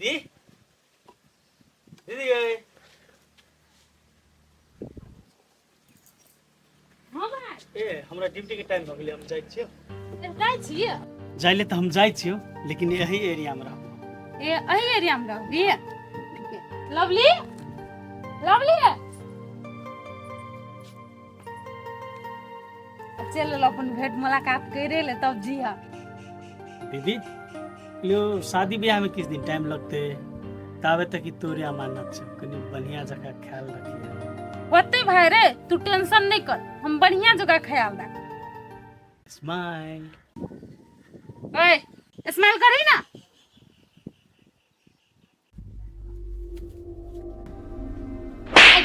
दीदी, दीदी गए। हाँ भाई। ए, हमरा ड्यूटी के टाइम भऽ गेलै, हम जाइ छियौ। जाइ छियै? जाइ ले तऽ हम जाइ छियौ, लेकिन एही एरिया मे रहब। ए, एही एरिया मे रहबी? लवली, लवली, चल एलो, अपन भेंट मुलाकात करे ले तब जिया। दीदी, लियो शादी ब्याह में किछु दिन टाइम लगते, ताबे तक ई तोरे अमानत छौ, कनि बढ़िया जकाँ ख्याल रखिए। होते भाई रे, तू टेंशन नहीं कर, हम बढ़िया जगह ख्याल रख। स्माइल। ओए, स्माइल करी ना।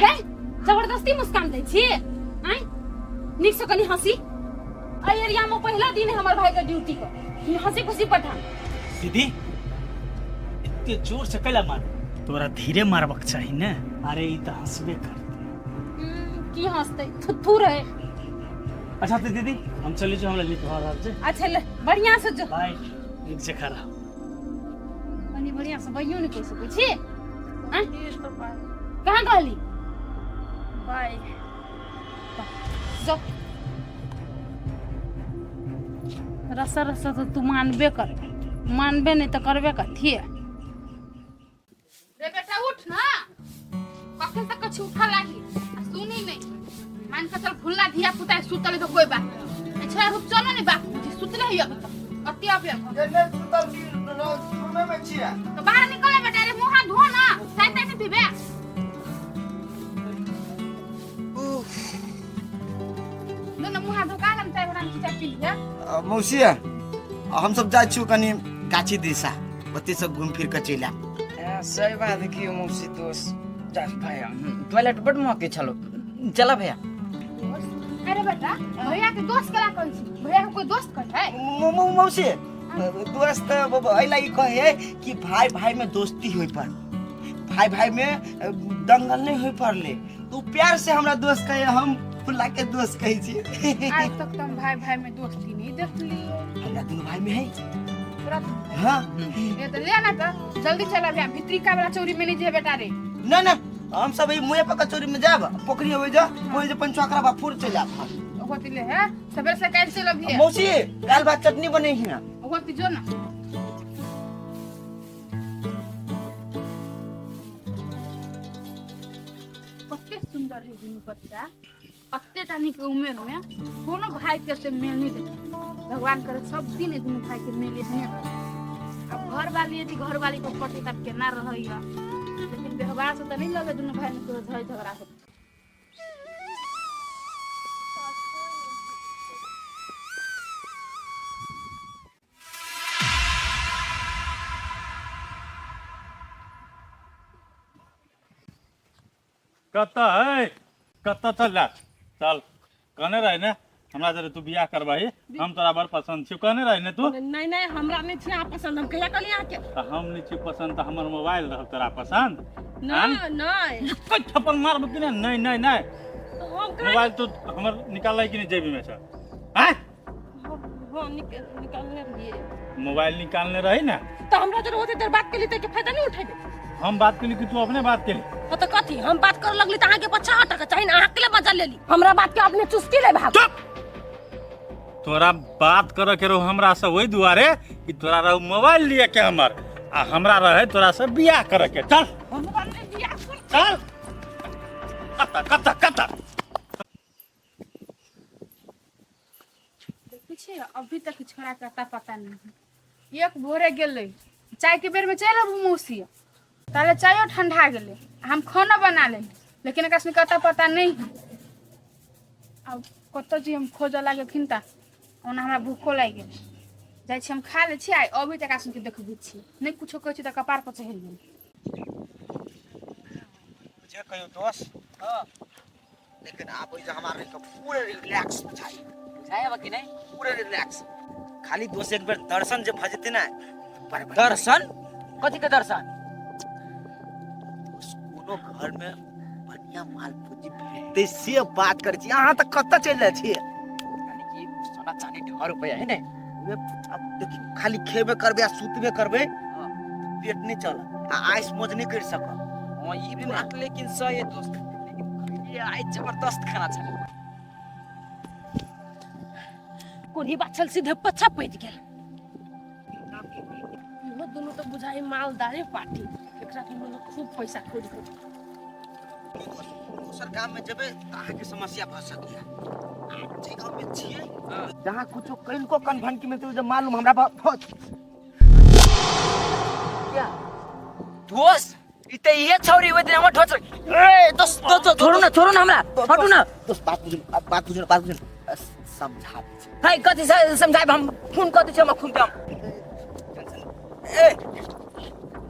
गई जबरदस्ती मुस्कान दै छी? आँय, नीक से कनी हंसी। एहि एरिया में पहिला दिन है हमर भाई के ड्यूटी के, हंसी खुशी पठा। दीदी, एते जोर से कैला मार? तोरा धीरे मारबक चाही ने। अरे, ई तऽ हंसबे करते। की हंसते, थुथू रहे। अच्छा तऽ दीदी, हम चलै छी, हमरा लेट भऽ रहल छै। अच्छा ले, बढ़िया से जो। बाय, नीक जकाँ रह। कनी बढ़िया से बइयो नहीं कह सकै छी? आँय? कहाँ कहली? बाय। जो रस्सा रस्सा तो तू मानबे कर, मानबे नहीं तो करबे कथी है? रे बेटा, उठ ना, कखन तक कछु उठा लागी आ सुनी नहीं। मान के चल भुल्ला धिया पुता सुतल तो कोई बात नहीं। अच्छा रूप चलो नहीं, बाप बुझी सुतले है अभी तक अति अबे। नहि सुतल छी, रूमे में छियै। तो बाहर निकल बेटा रे, मुंह हाथ धो ना, चाय ताय नहीं पीबे? नो ना, मुंह हाथ धो का चाय बना के चाय पी लिया। मौसी, हम सब जाइ छी कनि गाछी दिशा, ओते सब घूम फिर के चलि आयब। सही बात की मौसी। दोस्त जा भैया, टॉयलेट बड महके छलो, चला भैया। अरे बेटा, भैया के दोस्त करा कहै छी? भैया के कोई दोस्त कहै है? मौसी, दोस्त एहि लागि कहे कि भाई भाई में दोस्ती होय पर, भाई भाई में दंगल नहीं होय पड़ले। तू प्यार से हमरा दोस्त कहे, हम फुला के दोस्त कहै छी। आज तक तो हम भाई भाई में दोस्ती नहीं देखली। हमरा दुनू भाई में है। तोरा? हाँ। ये तो ले ना, तो जल्दी चला भैया, भीतरी का वाला चोरी में नहीं जे बेटा रे। ना ना, हम सब ई मुँहे पर कचौरी में जाब, पोखरी होय जा, ओइ जे पंचवाकरा बा फुर चल जाब। होती ले है, सबेरे से काल चलो भैया। मौसी, दाल भात चटनी बने ही ना। होती जो ना। कते सुंदर है दुनू बच्चा, कते टा नीक उमेर में कोनो भाई के से मेल नहीं देखे। भगवान करे सब दिन दुनू भाई के मेल एहने रहे। अब घर वाली यदि घर वाली को पटे तब केना रहैया, लेकिन व्यवहार से तो नहीं लगे दुनू भाई में कोनो झगड़ा झगड़ा हो। कतऽ है, कतऽ चल जा? चल, कहने रही ने हमरा जरे तू बियाह करबही, हम तोरा बड़ पसंद छियौ, कहने रही ने तू? नहीं नहीं, हमरा नहीं छी अहाँ पसंद। हम कहिया कहली अहाँके? तऽ हम नहि छी पसंद तऽ हमर मोबाइल रहल तोरा पसंद? नहीं नहीं। कोई थप्पड़ मारब कि नहीं? नहीं नहीं नहीं। तो हम कहाँ? मोबाइल तू हमर निकाललै कि नहि जेबी में से? आँय? हम निकालने रहिए। मोबाइल निकालने रही ने? तो हमरा जरे ओते देर बात केली तऽ के फायदा नहीं उठेबे? हम बात केली कि तू अपने बात केली? हाँ तो कथी, हम बात कर लगली तऽ अहाँके पछा हटऽ के चाही ने, अहाँ के मजा लेली हमरा बात के, अपने चुस्की ले भाग। चुप! तोरा बात करे के रहो हमरा से ओहि दुआरे कि तोरा रहो मोबाइल लिए के हमर, आ हमरा रहे तोरा से बियाह करे के। चल चल, कतऽ कतऽ कतऽ? देखै छियै, अभी तक छोड़ा के अता पता नहीं है। एक भोरे गेलै, चाय के बेर में चलि अबू मौसी, ताले चायो ठंडा गेलै, हम खाना बना लेली, लेकिन एकरा सुन के अता पता नहीं है। अब कतऽ जी हम खोजऽ लागेथिन ता ओना हमरा भूखो लागि गेल, जाइ छी हम खा लै छी। आइ अभी तक एकरा सुन के देखबै छी नहि, कुछो कहै छी तऽ कपार पर चढ़ि गेल। जे कहियो दोस्त, लेकिन आप ओइ जे हमारे के पूरे रिलैक्स बुझाई। बुझाया बा कि नहीं? पूरे रिलैक्स। खाली दोस्त एक बेर दर्शन जे भऽ जेतै ने, बड़ बढ़िया। दर्शन? कथी के दर्शन? दोस्त, कोनो घर में बढ़िया माल पूंजी भेटतै से बात करै छी, अहाँ तऽ कतऽ चलि जाइ छियै? यानी कि सोना चांदी ढेर रुपया है ने। उहे, अब देखियौ, खाली खेबे करबै आ सुतबे करबै, पेट नहि चलत। आ आइस मौज नहीं कर सकब। हाँ ई बात लेकिन सही है दोस्त, लेकिन ये आइ जबरदस्त खाना छलै। कोढ़ी बाछल सीधे पछा पड़ि गेल। इहो दुनू तऽ बुझाइ मालदारे पार्टी, एकरा के मतलब खूब पैसा खोज के। दोसर गाम में जेबै तऽ अहाँके समस्या भऽ सकैए। जे गाँव में छियै जहाँ कुछो कनिको कनभनकी मिलतै जे मालूम हमरा बहुत। क्या दोस्त ई तऽ इहे छौरी ओहि दिन हमर ठोस। ए दोस्त दोस्त छोड़ू ना, छोड़ू ना हमरा, हटू ना। दोस्त बात बुझू, बात बुझू, बात बुझू, समझा दै छी। है कथी समझायब? हम खून कऽ दै छी, हमरा खून दे। ए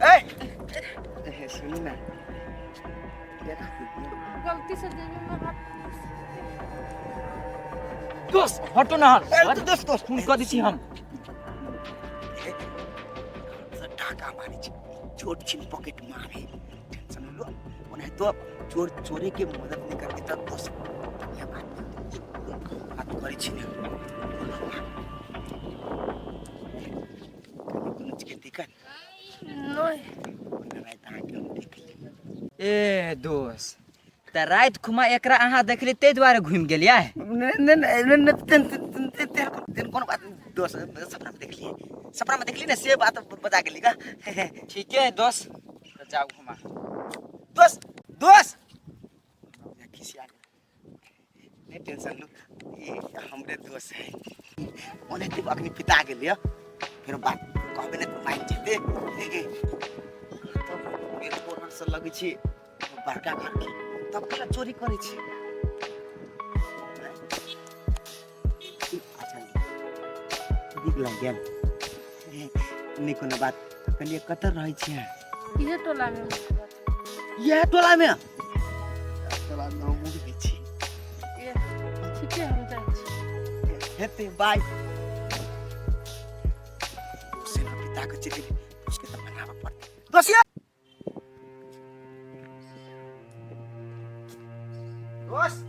ए ए, सुनू ना, गलती से जेबी में हाथ। दोस्त हटू ना। ए, दोस्त दोस्त खून कऽ दै छी हम। टाका मारै छै छोट छिन पॉकेट मारे, टेंशन लो। ओनाहितो चोर चोरे के मदद नहीं करके तब दोस्त बढ़िया बात बात करै छी ने। कोनो चीज के दिक्कत नहीं। राति अहाँके हम देख लेब। ए दोस्त तऽ राति खुमा एकरा अहाँ देखली ताहि दुआरे घुमि गेलियै? नहीं नहीं नहीं नहीं, तेन तेन तेन तेन तेन कोनो बात नहीं, दोस्त सपना में देखलिए, सपना में देखली ना से बात बता गेली का। ठीके है दोस्त, तऽ जाउ घुमा। दोस्त दोस्त खिसिया गेल। नहीं टेंशन लो, ये हमरे दोस्त है। ओनाहिते अखनी पिता गेलियै, फेर बात कहबे नहि तऽ मानि जेतै। तब मेरे से लगै छी बड़का घर के, तब केना चोरी करै छी? अच्छा नीक लागि गेल। नहि कोनो बात। कहलियै कतऽ रहै छियै? इहे टोला में। इएह टोला में? टोला में हमहूँ रहै छी। ठीके, हम जाइ छी। हेतै, बाय। सेना पिता के चलि गेलै, उसके तऽ मनाबऽ पड़तै। दोसिया दोस्त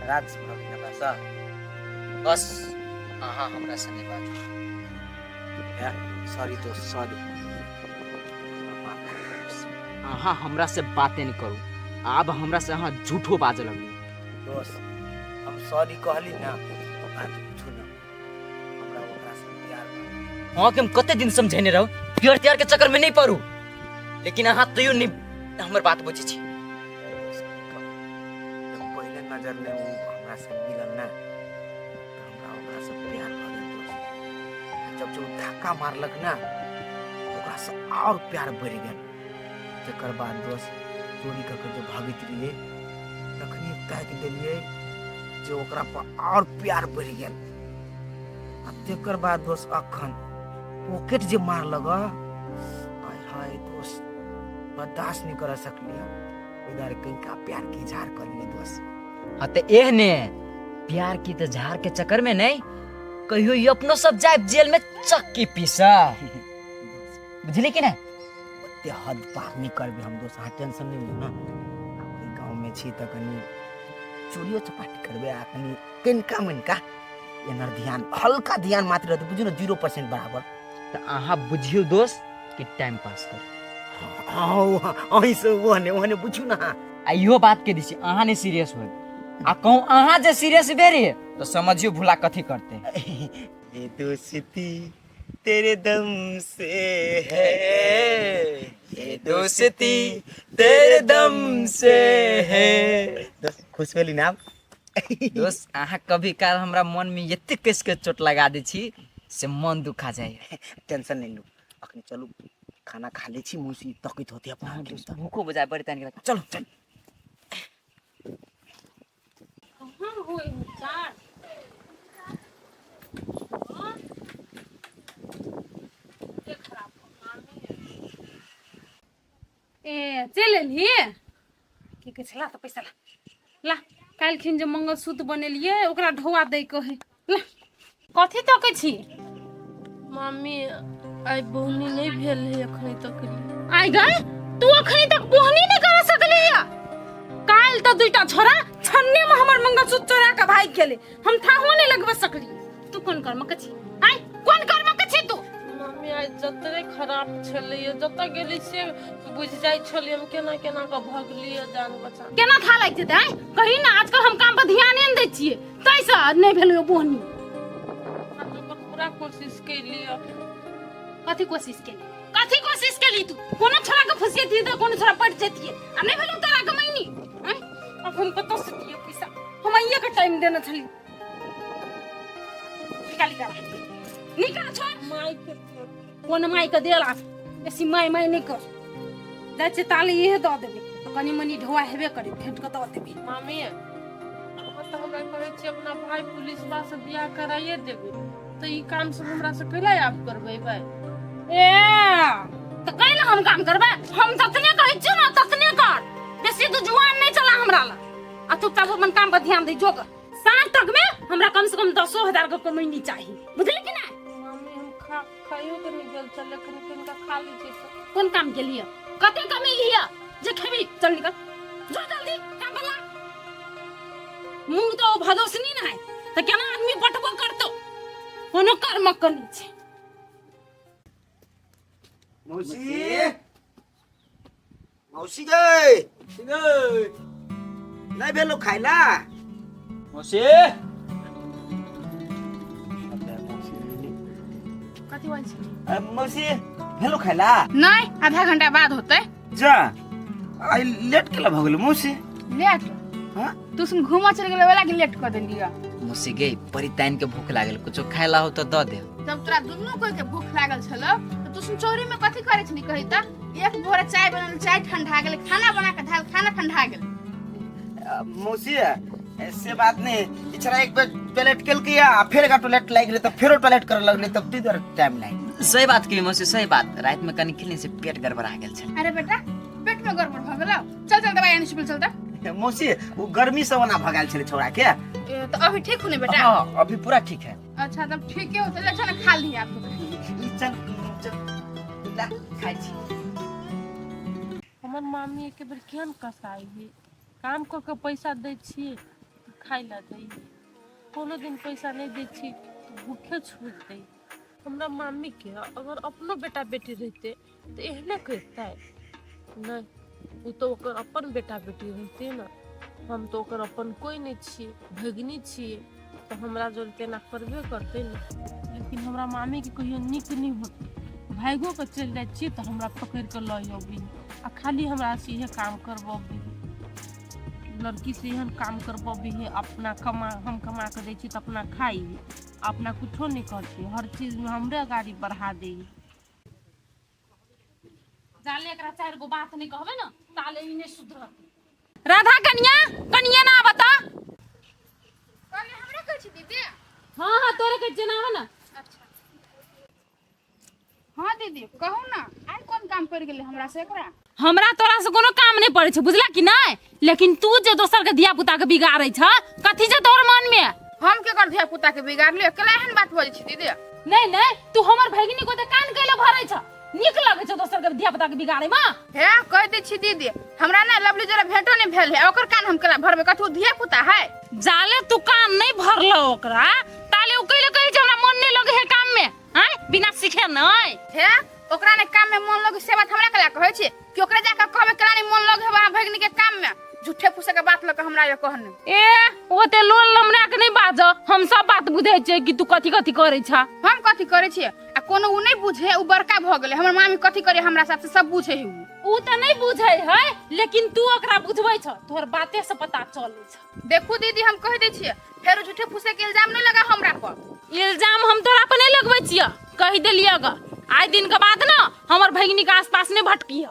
रात से भऽ गेल हमरा। बस अहाँ हमरा से नहि बाजू। सॉरी दोस्त, सॉरी। अहाँ हमरा से बाते नहि करू आब। हमरा से अहाँ झूठो बाजऽ लगलू। दोस्त हम सॉरी कहली ना, बात बुझू ना, हमरा ओकरा से प्यार बा। अहाँके हम कते दिन समझेने रहू प्यार त्यार के चक्कर में नहीं पड़ू, लेकिन अहाँ तैयो नहीं हमर बात बुझै छी। जब पहले नजर में वो हमरा से मिलल ना तो हमरा ओकरा से प्यार भऽ गेल दोस्त। जब जब ओ धक्का मारलक ना तो ओकरा से और प्यार बढ़ि गेल। तकर बाद दोस्त चोरी कऽ के जे भागैत रहियै तखनी ताकि देलियै जे ओकरा पर और प्यार बढ़ि गेल। आ तकर बाद दोस्त अखन पॉकेट जे मारलक, हाय हाय दोस्त, बर्दाश्त नहीं कर सकलियै। ओहि दुआरे कनिका प्यार के इजहार कर लियै दोस्त। हाँ तऽ एहने प्यार की तऽ झाड़ के चक्कर में नहीं कहियो ई अपनो सब जाए जेल में चक्की पीसा, बुझली कि ना? ओते हद पार नहीं करबै हम दोस्त, अहाँ टेंशन नहीं लियौ ना। आ ओहि गाँव में छी तऽ कनि चोरियो चपाटी करबै आ कनि कनिका मनिका एनर ध्यान, हल्का ध्यान मात्र रहतै, बुझू ने 0% बराबर। तऽ अहाँ बुझियौ दोस्त कि टाइम पास कर। हाँ, अहीं से ओहने ओहने बुझू ना। आ इहो बात के दै छी, अहाँ नहीं सीरियस होय आ कहूँ अहाँ जे सीरियस भेलियै तऽ समझियौ भुला कथी करते। ये दोस्ती तेरे दम से है, ये दोस्ती तेरे दम से है। दोस्त खुश भेली ना? दोस्त अहाँ कभी काल हमरा मन में एते कस के चोट लगा दै छी से मन दुखा जाए। टेंशन नहीं लू, अखनी चलू खाना खा लै छी, मौसी तकैत होती अपना। भूखो बजाय बड़ी तानि। चलो चल। कहाँ होई हो चार? हाँ? ये खराब मामी है। ए चलि एलही? की कहै छै, ला तऽ पैसा ला, ला। काल्हिखिन जे मंगलसूत्र बनेलियै ओकरा ढोआ दै के है, ला। कथी तकै छी? मम्मी, आइ बोहनी नहि भेल है अखनी तक। आइ गए, तू अखनी तक बोहनी नहि कर सकली? काल्हि तऽ दुईटा छोरा छन्ने में हमर मंगलसूत्र चोरा के भागि गेलै। हम थाहो नहीं लगबे सकली। तू कोन कर्म के छी? आय कोन कर्म के छी तू? मम्मी आइ जतरे खराब छलैया, जतऽ गेली से बुझि जाइ छलियै हम केना केना कऽ भगलियै जान बचा। केना था लागि जेतै? आँय कही ना, आजकल हम काम पर ध्यान नहि दै छियै ताहिसँ नहि भेलै बोहनी। हम तऽ ओकर पूरा कोशिश केलियै। कथी कोशिश केली? कथी कोशिश केली तू? कोनो छोरा के फुसियती तऽ कोनो छोरा पटि जैतियै आ नहि भेलौ तोरा कमैनी। आँय अब हम कतऽ से दियै पैसा? हम आइए के टाइम देने छली। निकाल निकाल निकाल छोड़। माय के कोन माय के देला? बेसी माय माय नहि कर। जाइ छियै ताले इहे दऽ देबै, कनि मनि ढोआ हेबे करै, फेंट कऽ दऽ देबै। मामी अहाँ तऽ हमरा कहै छी अपना भाई पुलिसवा से बियाह कराइए देबै, तऽ ई काम सब हमरा से कैला आब करबेबै? ए तऽ कैला हम काम करबै? हम जतने कहै छियौ ने ततने कर, बेसी तू जुआन नहि चला हमरा लग। आ तू तब अपन काम पर ध्यान दे। जो कर, साँझ तक में हमरा कम से कम 10,000 के कमैनी चाही, बुझली कि नहीं? मम्मी हम खा खाइयो के नहीं गेल छलै, कनि कनिका खा लै छी तऽ। कोन काम के लिए कते कमेली है जे खेबी? चल निकल, जो जल्दी काम पर लाग। मुंह तो भदोसनी ना है तऽ केना आदमी बटबो करतो? कोनो कर्म के नहीं छै। मौसी, मौसी गई नहीं भेलो खाइला? मौसी। कथी बोल छी? मौसी भेलो खाइला? नहीं, आधा घंटा बाद होते। जा आई लेट केला भऽ गेलो मौसी? लेट? हाँ। तू सुन घूमऽ चल गेलै वाला के लेट कऽ देलियै। मौसी गे, बड़ी तानि के भूख लागल, कुछो खाय ला हो तो दऽ दे। जब तोरा दुनू कोई के भूख लागल छलो तऽ तू सुन चोरी में कथी करै छली कही तऽ? एक भोरे चाय बनल, चाय ठंडा गेलै, खाना बना के धाल, खाना ठंडा गेलै। मौसी से बात नहीं, इछरा एक बेर टॉयलेट केलकै आ फेर एकरा टॉयलेट लागि गेलै तऽ फेरो टॉयलेट करऽ लगलै, तब ताहि दुआरे टाइम लागि गेलै। सही बात कही मौसी, सही बात। राति में कनि खेलने से पेट गड़बड़ा गेल छल। अरे बेटा पेट में गड़बड़ भऽ गेलौ? चल चल दवाई आनि सुपल, चल तऽ। मौसी ओ गर्मी से ओना भऽ गेल छलै छौड़ा के। ए, तऽ अभी ठीक हो ने बेटा? हाँ अभी पूरा ठीक है। अच्छा तब ठीके हो, चल चल खा ली आप। ई चल चल ला खाइ छी। हमर मामी एके बेर केहन कसाई है, काम कऽ के पैसा दै छियै तऽ खाइ लए दै है, कोनो दिन पैसा नहि दै छियै तऽ भूखे छोड़ि दै। हमरा मामीके अगर अपनो बेटा बेटी रहितै तऽ एहने करितै? नहि, ओ तऽ ओकर अपन बेटा बेटी रहितै ने, हम तऽ ओकर अपन कोइ नहि छियै, भगिनी छियै, तऽ हमरा जोर तेना करबे करतै ने। लेकिन हमरा मामीके कहियो नीक नहि होतै। भागियो कऽ चलि जाइ छियै तऽ हमरा पकड़ि कऽ लऽ अबै आ खाली हमरा से इहे काम करबबै, लड़की से एहन काम करबबै है। अपना कमा हम कमा कऽ दै छियै तऽ अपना खाइ है, अपना कुछो नहि करतै, हर चीजमे हमरे गाड़ी बढ़ा दै है। जाले एकरा चारि गो बात नहि कहबै ने ताले ई नहि सुधरत। राधा कनिया, कनिया ना बता। कहले हमरा कहै छी दीदी? हाँ हाँ तोरे के जनाव ना। अच्छा हाँ दीदी कहू ना, आइ कोन काम पड़ि गेलै हमरा से एकरा? हमरा तोरा से कोनो काम नहीं पड़े छै, बुझला कि नहीं? लेकिन तू जे दोसर के धिया पुता के बिगाड़ै छ, कथी छै तोर मन में? हम केकर धिया पुता के बिगाड़लियै? अकेला एहन बात बजै छी दीदी? नहीं नहीं, तू हमर भगिनी को ते कान कैले भरै छ? नीक लगै छौ दोसर के धिया पुता के बिगाड़ै में? हे कह दै छी दीदी, हमरा ना लवली जरा भेंटो नहीं भेल है, ओकर कान हम केला भरबै? कथू धिया पुता है? जाले तू कान नहीं भरलो ओकरा ताले उ कैले कहै छै हमरा मन नहीं लगे है काम में? आय बिना सीखे नहीं। हे ओकरा ने काम में मन लगे से बात हमरा केला कहै छी? कि ओकरा जाके कहबै केला नहीं मन लगे है वहाँ भगिनी के काम में? झूठे फूसे के बात लके हमरा ये कहने। ए ओते लोल लमरा के नहीं बाज, हम सब बात बुझै छियै कि तू कथी कथी करै छ। हम कथी करै छियै आ कोनो उ नहीं बुझे, उ बड़का भऽ गेलै, हमर मामी कथी करे हमरा साथ से सब बुझे है उ। उ तऽ नहीं बुझै है, लेकिन तू ओकरा बुझबै छ, तोहर बाते से पता चलै छ। देखू दीदी हम कह दै छियै, फेर झूठे फूसे के इल्जाम नहीं लगा हमरा पर। इल्जाम हम तोरा पर नहीं लगबै छियै, कहि देलियै ग। आइ दिन के बाद ना हमर भगिनी के आसपास नहीं भटकिह,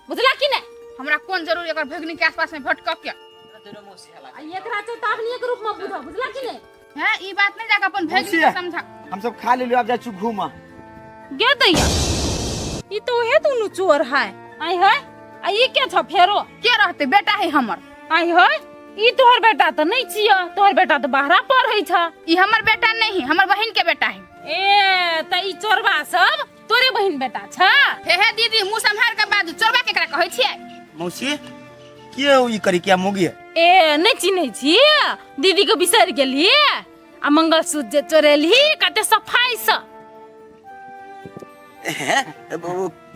बुझला कि नहीं? हमरा कोन जरूरी अगर भगिनी के आसपास में भटक के? आ एकरा चेतावनी के रूप में बुझ, बुझला कि नहीं? हैं ई बात नहीं जाके अपन भगिनी के समझा। हम सब खा लेलियो, अब जाइ छी घूमऽ। गे दैया ई तो उहे दुनू चोर है। आई है आ ई के छ फेरो? के रहते, बेटा है हमर। आई है ई तोहर बेटा तऽ नहीं छिय, तोहर बेटा तऽ बाहरा पढ़ै छ। ई हमर बेटा नहीं है, हमर बहिन के बेटा है। ए त ई चोरबा सब तोरे बहिन बेटा छ? हे हे दीदी मुंह सम्हार के बाजू, चोरबा केकरा कहै छियै? मौसी के हो ई करी क्या मोगी? ए ए नहि चिन्है छी दीदी के बिसरि गेली आ मंगलसूत्र जे चोरेलही कते सफाई से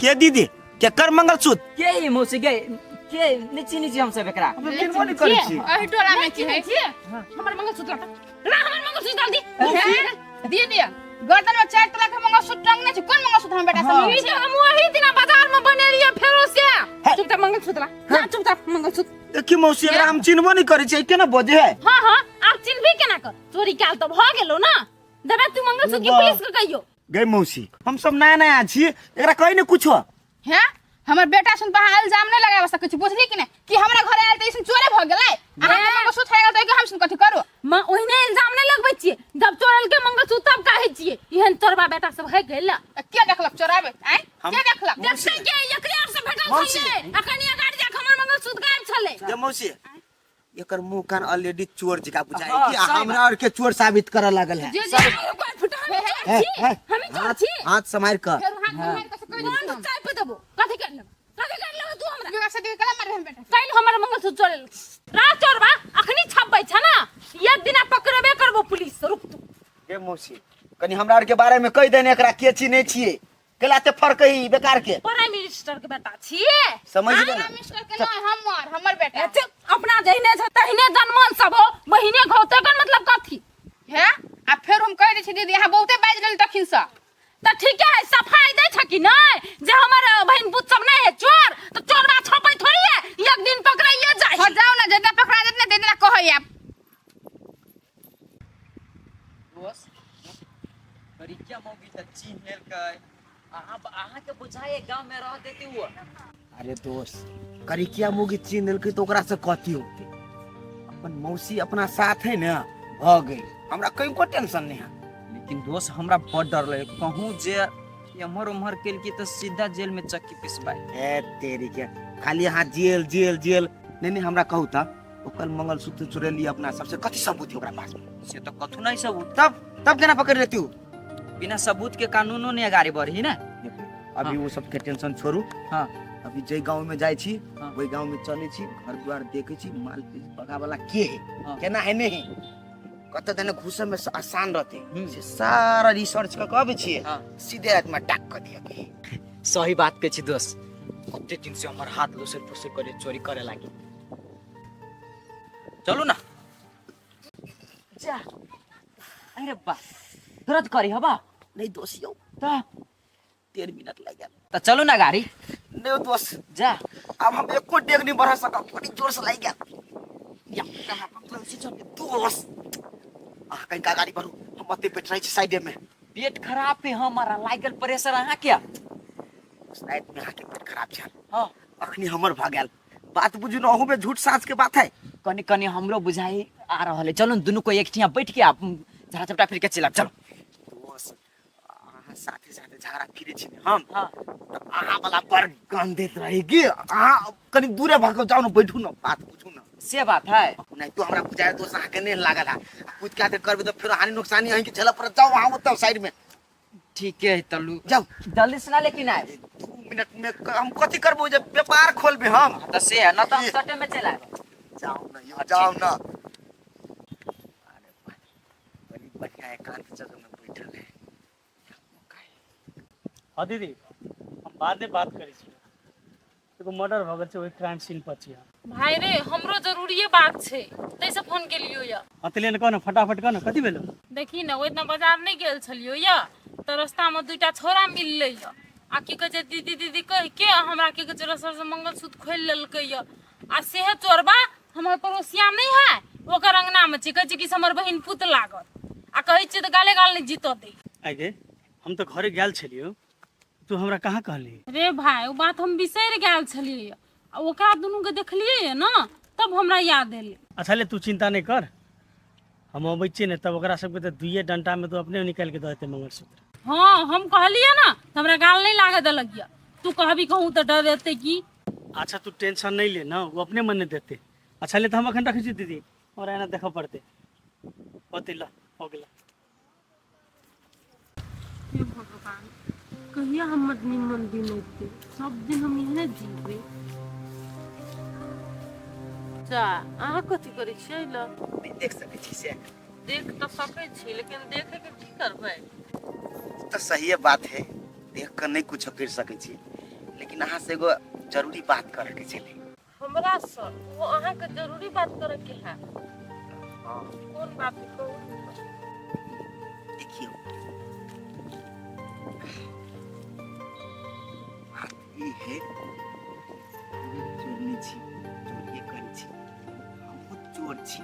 के दीदी केकर मंगलसूत्र के ई मौसी के के नहि चिन्है छी हमसब एकरा हम चिन्हबो नहि करै छी एहि टोला में चिन्है छी हमर मंगलसूत्र ला ला हमर मंगलसूत्र डाल दी दीदी गर्दन में 4 तोला के मंगलसूत्र टंगने छै कोन मंगलसूत्र हम बेटा से ई तऽ हम ओही दिना बाजार में बनेलियै फेरो से चुपचाप मंगलसूत्र ला ला चुपचाप मंगलसूत्र देखी मौसी एकरा हम चिन्हबो नहि करै छियै केना बजे है हाँ हाँ आब चिन्हबी केना कर चोरी काल तऽ भऽ गेलो ना देबे तू मंगलसूत्र की पुलिस के कहियो गई मौसी हम सब नया नया छी एकरा कहि ने कुछो हैं हमर बेटा सुन पर अहाँ इल्जाम नहीं लगाबऽ सकै छी बुझली कि नहीं कि हमरा घरे आयल तऽ ऐसन चोरे भऽ गेलै अहाँके मंगलसूत्र हरा गेल तऽ हम सुन कथी करू माँ ओहिने इल्जाम नहीं लगबै छियै जब चोरल के मंगलसूत्र तब काहे छियै एहन चोरबा बेटा सब है गेल के देखलक चोराबे आँय के देखलक देखते के एकरे आर से भेटल छलै अखन अगाड़ी जा हमर मंगलसूत्र गायब छलै गे मौसी एकर मुंह कान ऑलरेडी चोर जका बुझाइ हाँ, कि सही हमरा और के चोर साबित करऽ लागल है जी जी हे, हे, हमी चोर हाथ छी हाथ समारि कऽ फेर हाथ मारि कऽ से कहि कोन दियौ चाय पे देबो कथी कर लेबो कथी कर लेबो तू हमरा विवेक से केला मारे हम बेटा काल्हि हमर मंगलसूत्र चोरेल रात चोरबा अखनी छपबै छ ना एक दिना पकड़बे करबो पुलिस रुक तू गे मौसी कनी हमरा आर के बारे में कहि देने एकरा के छी नहीं छियै केला ते फर्क है बेकार के प्राइम मिनिस्टर के बेटा छियै समझ गेल ना मिनिस्टर के नहीं हमर हमर बेटा ए, चुप, अपना जहिने छ तहिने जनमन सब हो बहिने घौते कर मतलब कथी हे आ फेर हम कहि दै छी दीदी अहाँ बहुते बाजि गेल तखिन से तऽ ठीके है सफाई दै छ कि नहि जे हमर बहिन पुत सब नहि है चोर तऽ चोरबा छपै थोड़ी है एक दिन पकड़ाइए जाय हो जाओ ना जितना पकड़ा देत ना तितना कहै आब दोस्त करिया मौगी त चिन्ह लेलकै अहाँ अहाँके बुझाइए गाँव में रह देती वो अरे दोस्त करिकिया मुगी चिन्ह देलकै तऽ ओकरा से कथी होतै अपन मौसी अपना साथ है ने भऽ गेल हमरा कनिको टेंशन नहीं है लेकिन दोस्त हमरा बड़ डर लगे कहूँ जे एम्हर उम्हर केलकी तऽ सीधा जेल में चक्की पिसबाई ए तेरी के खाली अहाँ जेल जेल जेल नहीं नहीं हमरा कहू तऽ ओकर मंगलसूत्र चुरेली अपना सबसे कथी सबूत है ओकरा पास से तो कथू नहीं सबूत तब तब केना पकड़ लेती हूँ बिना सबूत के कानूनो नहीं अगाड़ी बढ़ी ना अभी वो सबके टेंशन छोड़ू हाँ। अभी जे गांव में जाइ छी हाँ। ओहि गांव में चलै छी घर द्वार देखै छी माल पका वाला के है हाँ। केना है नहीं कतऽ देने घुसऽ में आसान रहते से सारा रिसर्च कऽ के अबै छियै हाँ। सीधे रात में टाक कऽ दिअ के सही बात कहै छी दोस्त कते दिन से हमर हाथ लुसुर फुसुर करे चोरी करे लागी चलू ना जा अरे बा दर्द करी हबा नहीं दोस्त यौ त 1.5 मिनट लागि गेल त चलू ना गाड़ी नहीं दोस्त जा अब हम एको डेग नहीं बढ़ा सकब बड़ी जोर से लागि गेल या दोस्त अहाँ कनिका गाड़ी बढ़ू हम ओते बैठ रहै छी साइडे में पेट खराब है हमारा लागल प्रेशर अहाँ के राति में अहाँके पेट खराब छल हाँ अखनी हमर भऽ गेल बात बुझू ने अहू में झूठ साँच के बात है कनी कनी हमरो बुझाई आ रहल है चलू दुनू को एक ठिया बैठ के आप झड़ा चपटा फिर के चलब चलो दोस्त अहाँ साथे साथे झगड़ा फिरे छी ने हम हाँ। तऽ अहाँ वाला बड़ गन दैत रही कि अहाँ कनी दूरे भऽ कऽ जाउ ने बैठू ने बात बुझू ने से बात है नहीं तो हमरा बुझाय दोस्त अहाँके नहीं लागल है कूद के करबै तऽ फेर हानि नुकसानी अहींके झेलऽ पड़त जाउ अहाँ ओतऽ साइड में ठीके है तलू जाउ जल्दी से ना लेकिन आए 2 मिनट में हम कथी करबो जे व्यापार खोलबे हम तो से है ना तो हम सटे में चल आए जाओ ना यो जाओ ना। अरे वाह, बड़ी बढ़िया एकांत जगह में बैठल है। हाँ दीदी हम बाद में बात करै छी एगो मर्डर भऽ गेल छै ओहि क्राइम सीन पर छी हम। भाई रे हमरो जरूरिये बात छै ताहिसँ फोन केलियो यऽ। हाँ तऽ ले ने कह ने फटाफट कह ने कथी भेलो। देखी ने ओ इतना बाजार नहि गेल छलियो यऽ तऽ रस्तामे दूटा छोरा मिललै यऽ आ की कहै छै दीदी दीदी कहि के हमरा की कहै छै रसर से मंगलसूत्र खोलि लेलकै यऽ आ सेहे चोरबा हमर पड़ोसिया नहि है ओकर अंगनामे छै कहै छै कि से हमर बहिन पुत लागत आ कहै छियै तऽ गाले गाल नहि जीतऽ दै। आइ गे हम तऽ घरे गेल छलियो तू हमरा कहाँ कहली? रे भाई ओ बात हम बिसरि गेल छलियै आ ओकरा दुनूके देखलियै ने तब हमरा याद एलै। अच्छा ले तू चिंता नहीं कर हम अबै छियै ने तब ओकरा सबके तऽ दुइये डंटा में तो अपने निकालि के दऽ देतै मंगलसूत्र। हाँ हम कहलियै ने तऽ हमरा गाल नहि लागऽ देलक यऽ तू कहबी कहूँ तऽ डर एतै की। अच्छा तू टेंशन नहीं ले ना वो अपने मने देते। अच्छा ले तऽ हम अखन रखै छी दीदी हमरा एना देखऽ पड़तै। होतै ल हो गेलै। हे भगवान कहिया हमर निमन दिन अयतै सब दिन हम एहने जीबै। जा अहाँ कथी करै छियै ल? नहि देख सकै छी से? देख तऽ सकै छी, लेकिन देखे के की करबै? तऽ सहिए बात है, देख कऽ नहि कुछो करि सकै छी, लेकिन अहाँ से एगो जरूरी बात करऽ के छलै। हमरा से वो अहाँके जरूरी बात करे के है? हाँ। कोन बात है, कहू। देखियौ, बात ई है, चोरनी छी, चोरिए करै छी, हमहूँ चोर छी,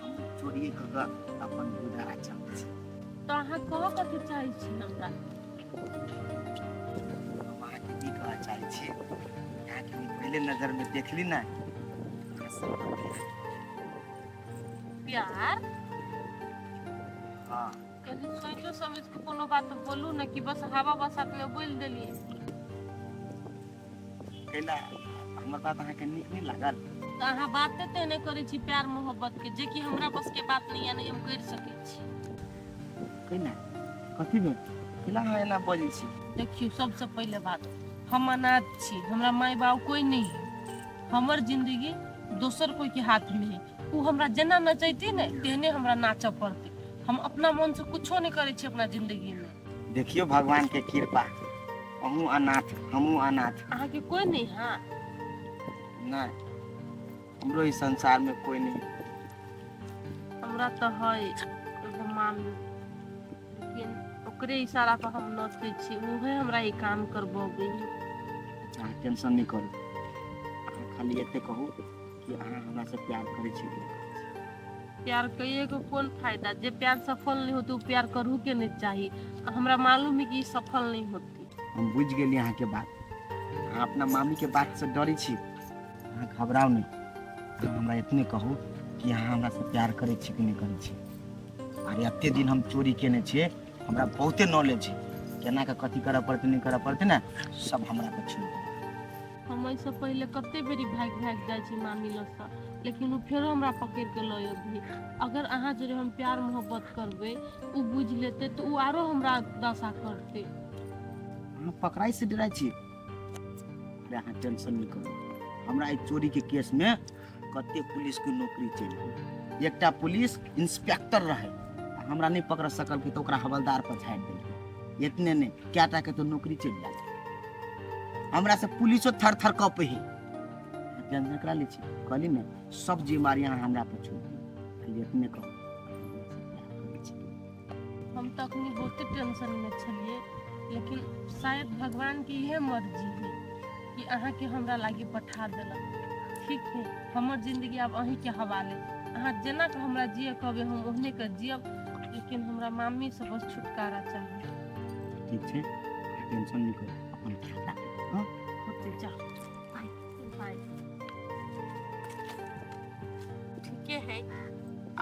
हमहूँ चोरिए कऽ कऽ अपन गुजारा चलबै छी। तऽ अहाँ कहऽ कथी चाहै छी हमरा? हम अहाँके ई कहऽ चाहै छी, अहाँके हम पहिले नजरमे देखली ने, अहाँ सब प्यार? हाँ। कनि सोचो समझ के कोनो बात बोलू ने, कि बस हवा बसात में बोल देलियै? कैला, हमर बात अहाँके नीक नहि लागल? तऽ अहाँ बाते तऽ नहि करै छी प्यार मोहब्बत के, जे कि हमरा बस के बात नहीं है, नहीं हम करि सकै छी। कैला, कथी भेल? कैला अहाँ एना बजै छी? देखियौ, सबसे पहिले बात, हम अनाथ छी, हमरा माय बाप कोई नहीं है। हमर जिंदगी दोसर कोई के हाथ में है। उ हमरा जेना नचैती ने, तेहने हमरा नाचऽ पड़तै। हम अपना मन से कुछो नहीं करै छी अपना जिंदगी में। देखियौ, भगवान के कृपा, अहूँ अनाथ, हमहूँ अनाथ। अहाँके कोई नहीं है? नहि, हमरो इस संसार में कोई नहीं। हमरा तऽ है एगो मामी, लेकिन ओकरे इशारा पर हम नचै छी। उहे हमरा ई काम करबबै। अहाँ टेंशन नहि करू। अहाँ खाली एते कहू कि अहाँ हमरा से प्यार करै छी कि नहि करै छी? प्यार कहिए के कोन फायदा? जे प्यार सफल नहीं होते, वो प्यार करहु के नहीं चाही। आ हमरा मालूम है कि ई सफल नहीं होती। हम बुझि गेली अहाँके बात। अहाँ अपना मामी के बात से डरै छी। अहाँ घबराउ नहि। अहाँ हमरा इतने कहू कि अहाँ हमरा से प्यार करै छी कि नहि करै छी? अरे, एते दिन हम चोरी केने छियै, हमरा बहुते नॉलेज छै। केना के कथी करऽ पड़तै, नहि करऽ पड़तै ने, सब हमरा पर छोड़ि दियौ। हम एहिसँ पहिले कते बेरी भागि भागि जाइ छी मामी लगसँ, लेकिन ओ फेरो हमरा पकड़ि के लऽ अबही। अगर अहाँ जोड़े हम प्यार मोहब्बत करबै, ओ बुझि लेतै तऽ ओ आरो हमरा दशा करतै। अहाँ पकड़ाइ से डराइ छी? अरे, अहाँ टेंशन नहि करू। हमरा एहि चोरीके केसमे कते पुलिसके नौकरी चलि गेल। एकटा पुलिस इंस्पेक्टर रहै आ हमरा नहि पकड़ सकल कि तऽ ओकरा हवलदार पर झाड़ि देलकै। इतने नहि, कएटा के तऽ नौकरी चलि गेल। हमरा से पुलिसो थर थर कपै है। टेंशन करा लै छी? कहली ने, सब जिम्मेवारी अहाँ हमरा पर छोड़ि दियौ। खाली इतने कहू, हमरा से प्यार करै छी? हम तऽ अखनी बहुते टेंशन में छलियै, लेकिन शायद भगवान के इहे मर्जी है कि अहाँके हमरा लागी पठा देलक। ठीक है, हमर जिंदगी आब अहीँके हवाले। अहाँ जेना के हमरा जिए कहबै, हम ओहने के जियब, लेकिन हमरा मामी से बस छुटकारा चाही। ठीक छै, टेंशन नहि करू, अपन ख्याल राखू। हाँ। होते, जा, बाय बाय। ठीके है,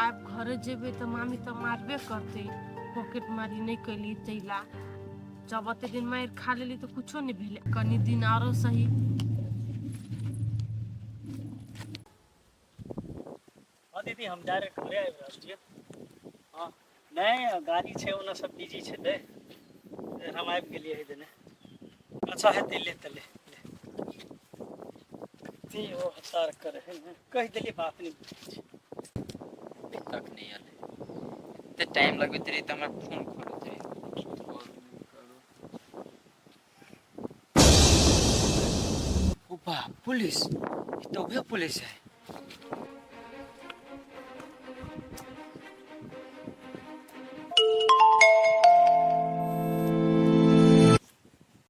आब घरे जेबै तऽ मामी तऽ मारबे करतै, पॉकेट मारी नहि कैली तैला। जब एते दिन मारि खा लेली तऽ कुछो नहि भेलै, कनि दिन आरो सही। हाँ दीदी, हम डायरेक्ट घरे आबि रहल छियै। हाँ, नहि, गाड़ी छै, ओना सब बिजी छै, ते हम आबि गेलियै है देने। अच्छा हेतै, ले तऽ ले ले। कते ओ हतार करे है ने, कहि देलियै, बात नहि बुझै छै। अभी तक नहि एलै। एते टाइम लगबैत रही तऽ हमरा फोन करैत रही। कॉल नहि करू। ओ बा, पुलिस! ई तऽ उहे पुलिस है।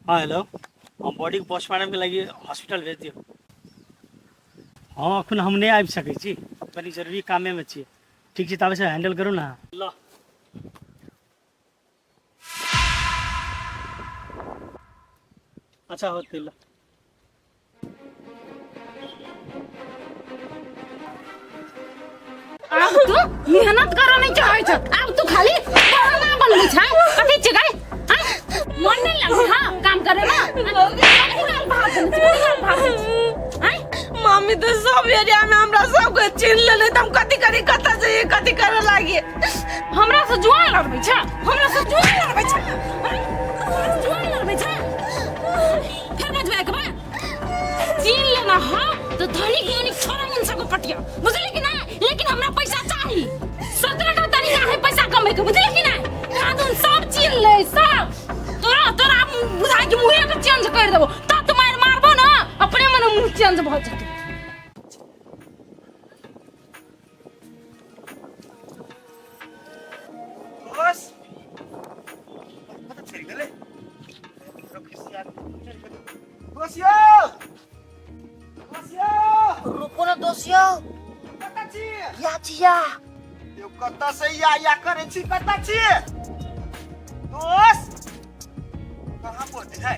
हाँ हेलो, हम बॉडीके पोस्टमार्टमके लागि हॉस्पिटल भेज दियौ। हाँ, अखन हम नहि आबि सकै छी, कनि जरूरी कामेमे छियै। ठीक छै, ताबे से हैंडल करू ने। ल, अच्छा होतै, ल। आब तू मेहनत करऽ नहीं चाहै छ, आब तू खाली बहाना बनबै छ। कथी छै गई? मन नहीं लगे हां काम करे में? कथी गाल भाग देने छै? कथी गाल भाग देने छै? आँय? मामी तऽ सब एरिया में हमरा सबके चिन्ह लेले, तऽ हम कथी करी, कतऽ जइए, कथी करे लागी? हमरा से जुआन लड़बै छ? हमरा से जुआन लड़बै छ? आँय? हमरा से जुआन लड़बै छ? फिर बजबै एक बार, चीन लेना। हाँ, तो धनी की छोरा मन सबको पटिया। छी? या छी या। यौ कतऽ से या या करै छी, कतऽ छी? दोस्त कहाँ पहुँचे है?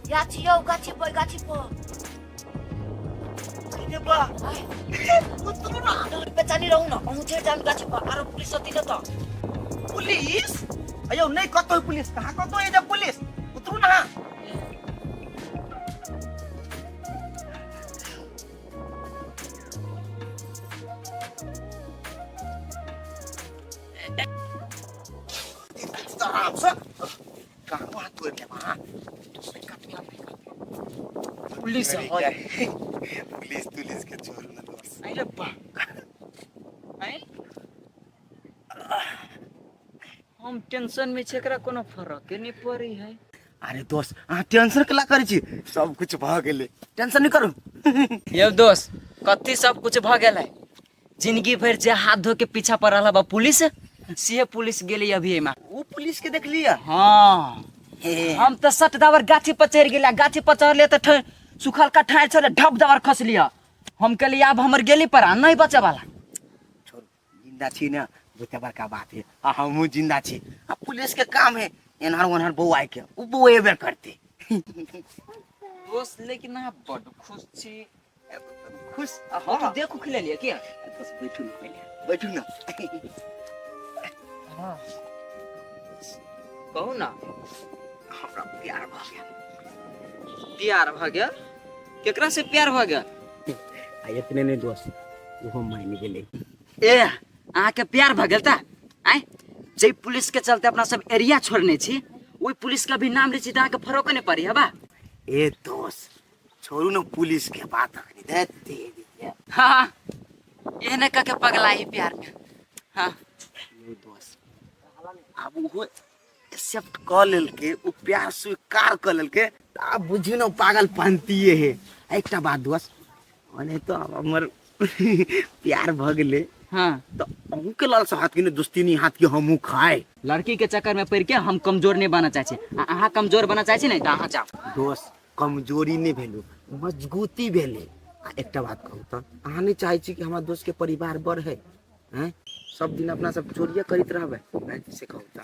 या छी यौ, गाछी पर, गाछी पर। अरे बा। उतरू ना। बेचानी रहू ना, अहूँ चढ़ि जाम गाछी पर, आरो पुलिस अती न तऽ। पुलिस? अयौ नहीं कतौ है पुलिस, कहाँ कतौ है जब पुलिस? उतरू ना। आराम से कहाँ वहाँ तोड़ ले वहाँ। पुलिस है। पुलिस तुलिस के छोड़ू ना दोस्त। अरे बा। हम टेंशन में छी, एकरा कोनो फरके नहीं पड़ी है। अरे दोस्त अहाँ टेंशन केला करै छी, सब कुछ भऽ गेलै, टेंशन नहीं करू। यौ दोस्त कथी सब कुछ भऽ गेलै? जिंदगी भरि जे हाथ धो के पीछा पर रहल बा पुलिस, से पुलिस गेलै अभी एमा। ओ पुलिस के देखलियै? हाँ। हम तऽ सट दावर गाछी पर चढ़ि गेलियै, गाछी पर चढ़लियै तऽ सुखल का ठाढ़ि छलै, ढप दावर खसलियै। हम कहलियै आब हमर गेली पर नहीं बचे वाला। छोड़, जिंदा छी ना, बहुते बड़का बात है। आ हमहूँ जिंदा छी। आ पुलिस के काम है एनहर ओनहर बौआए के, ओ बौएबे करते। दोस्त लेकिन अहाँ बड खुश छी। खुश? हाँ। तू देखू खिले लिया क्या? दोस्त बैठू ना, पहले बैठू ना। हाँ। कहू ना। हमरा प्यार भऽ गेल। प्यार भऽ गेल? केकरा से प्यार भऽ गेल? आ इतने नहीं दोस्त, ओहो मानि गेलै। ए अहाँके प्यार भऽ गेल तऽ आँय, जै पुलिस के चलते अपना सब एरिया छोड़ने छी, ओहि पुलिस के अभी नाम लै छी तऽ अहाँके फरको नहि पड़ी हबा। ए दोस्त छोड़ू ना पुलिस के बात अखनी दे दे। हाँ एहने कह के पगला ही प्यार में। हाँ ये दोस्त आब ओहो एक्सेप्ट कऽ लेलकै, ओ प्यार स्वीकार कऽ लेलकै, तऽ आब बुझियौ ने पागल पंतिये है। एकटा बात दोस्त, ओने तो आब हमर प्यार भऽ गेलै। हाँ। तऽ अहूँके लाल से हाथ के ने दोस्ती नहीं हाथ के हमहूँ खाए। लड़की के चक्कर में पड़ के हम कमजोर नहीं बनना चाहे छी, आ अहाँ कमजोर बनना चाहे छी नहीं तऽ अहाँ जाओ। दोस्त कमजोरी नहीं भेलू, मजबूती भेलै। आ एकटा बात कहू तऽ अहाँ नहीं चाहे छी कि हमरा दोस्त के परिवार बढ़े? हैं सब दिन अपना सब चोरिये करैत रहबै? हैं से कहू तऽ।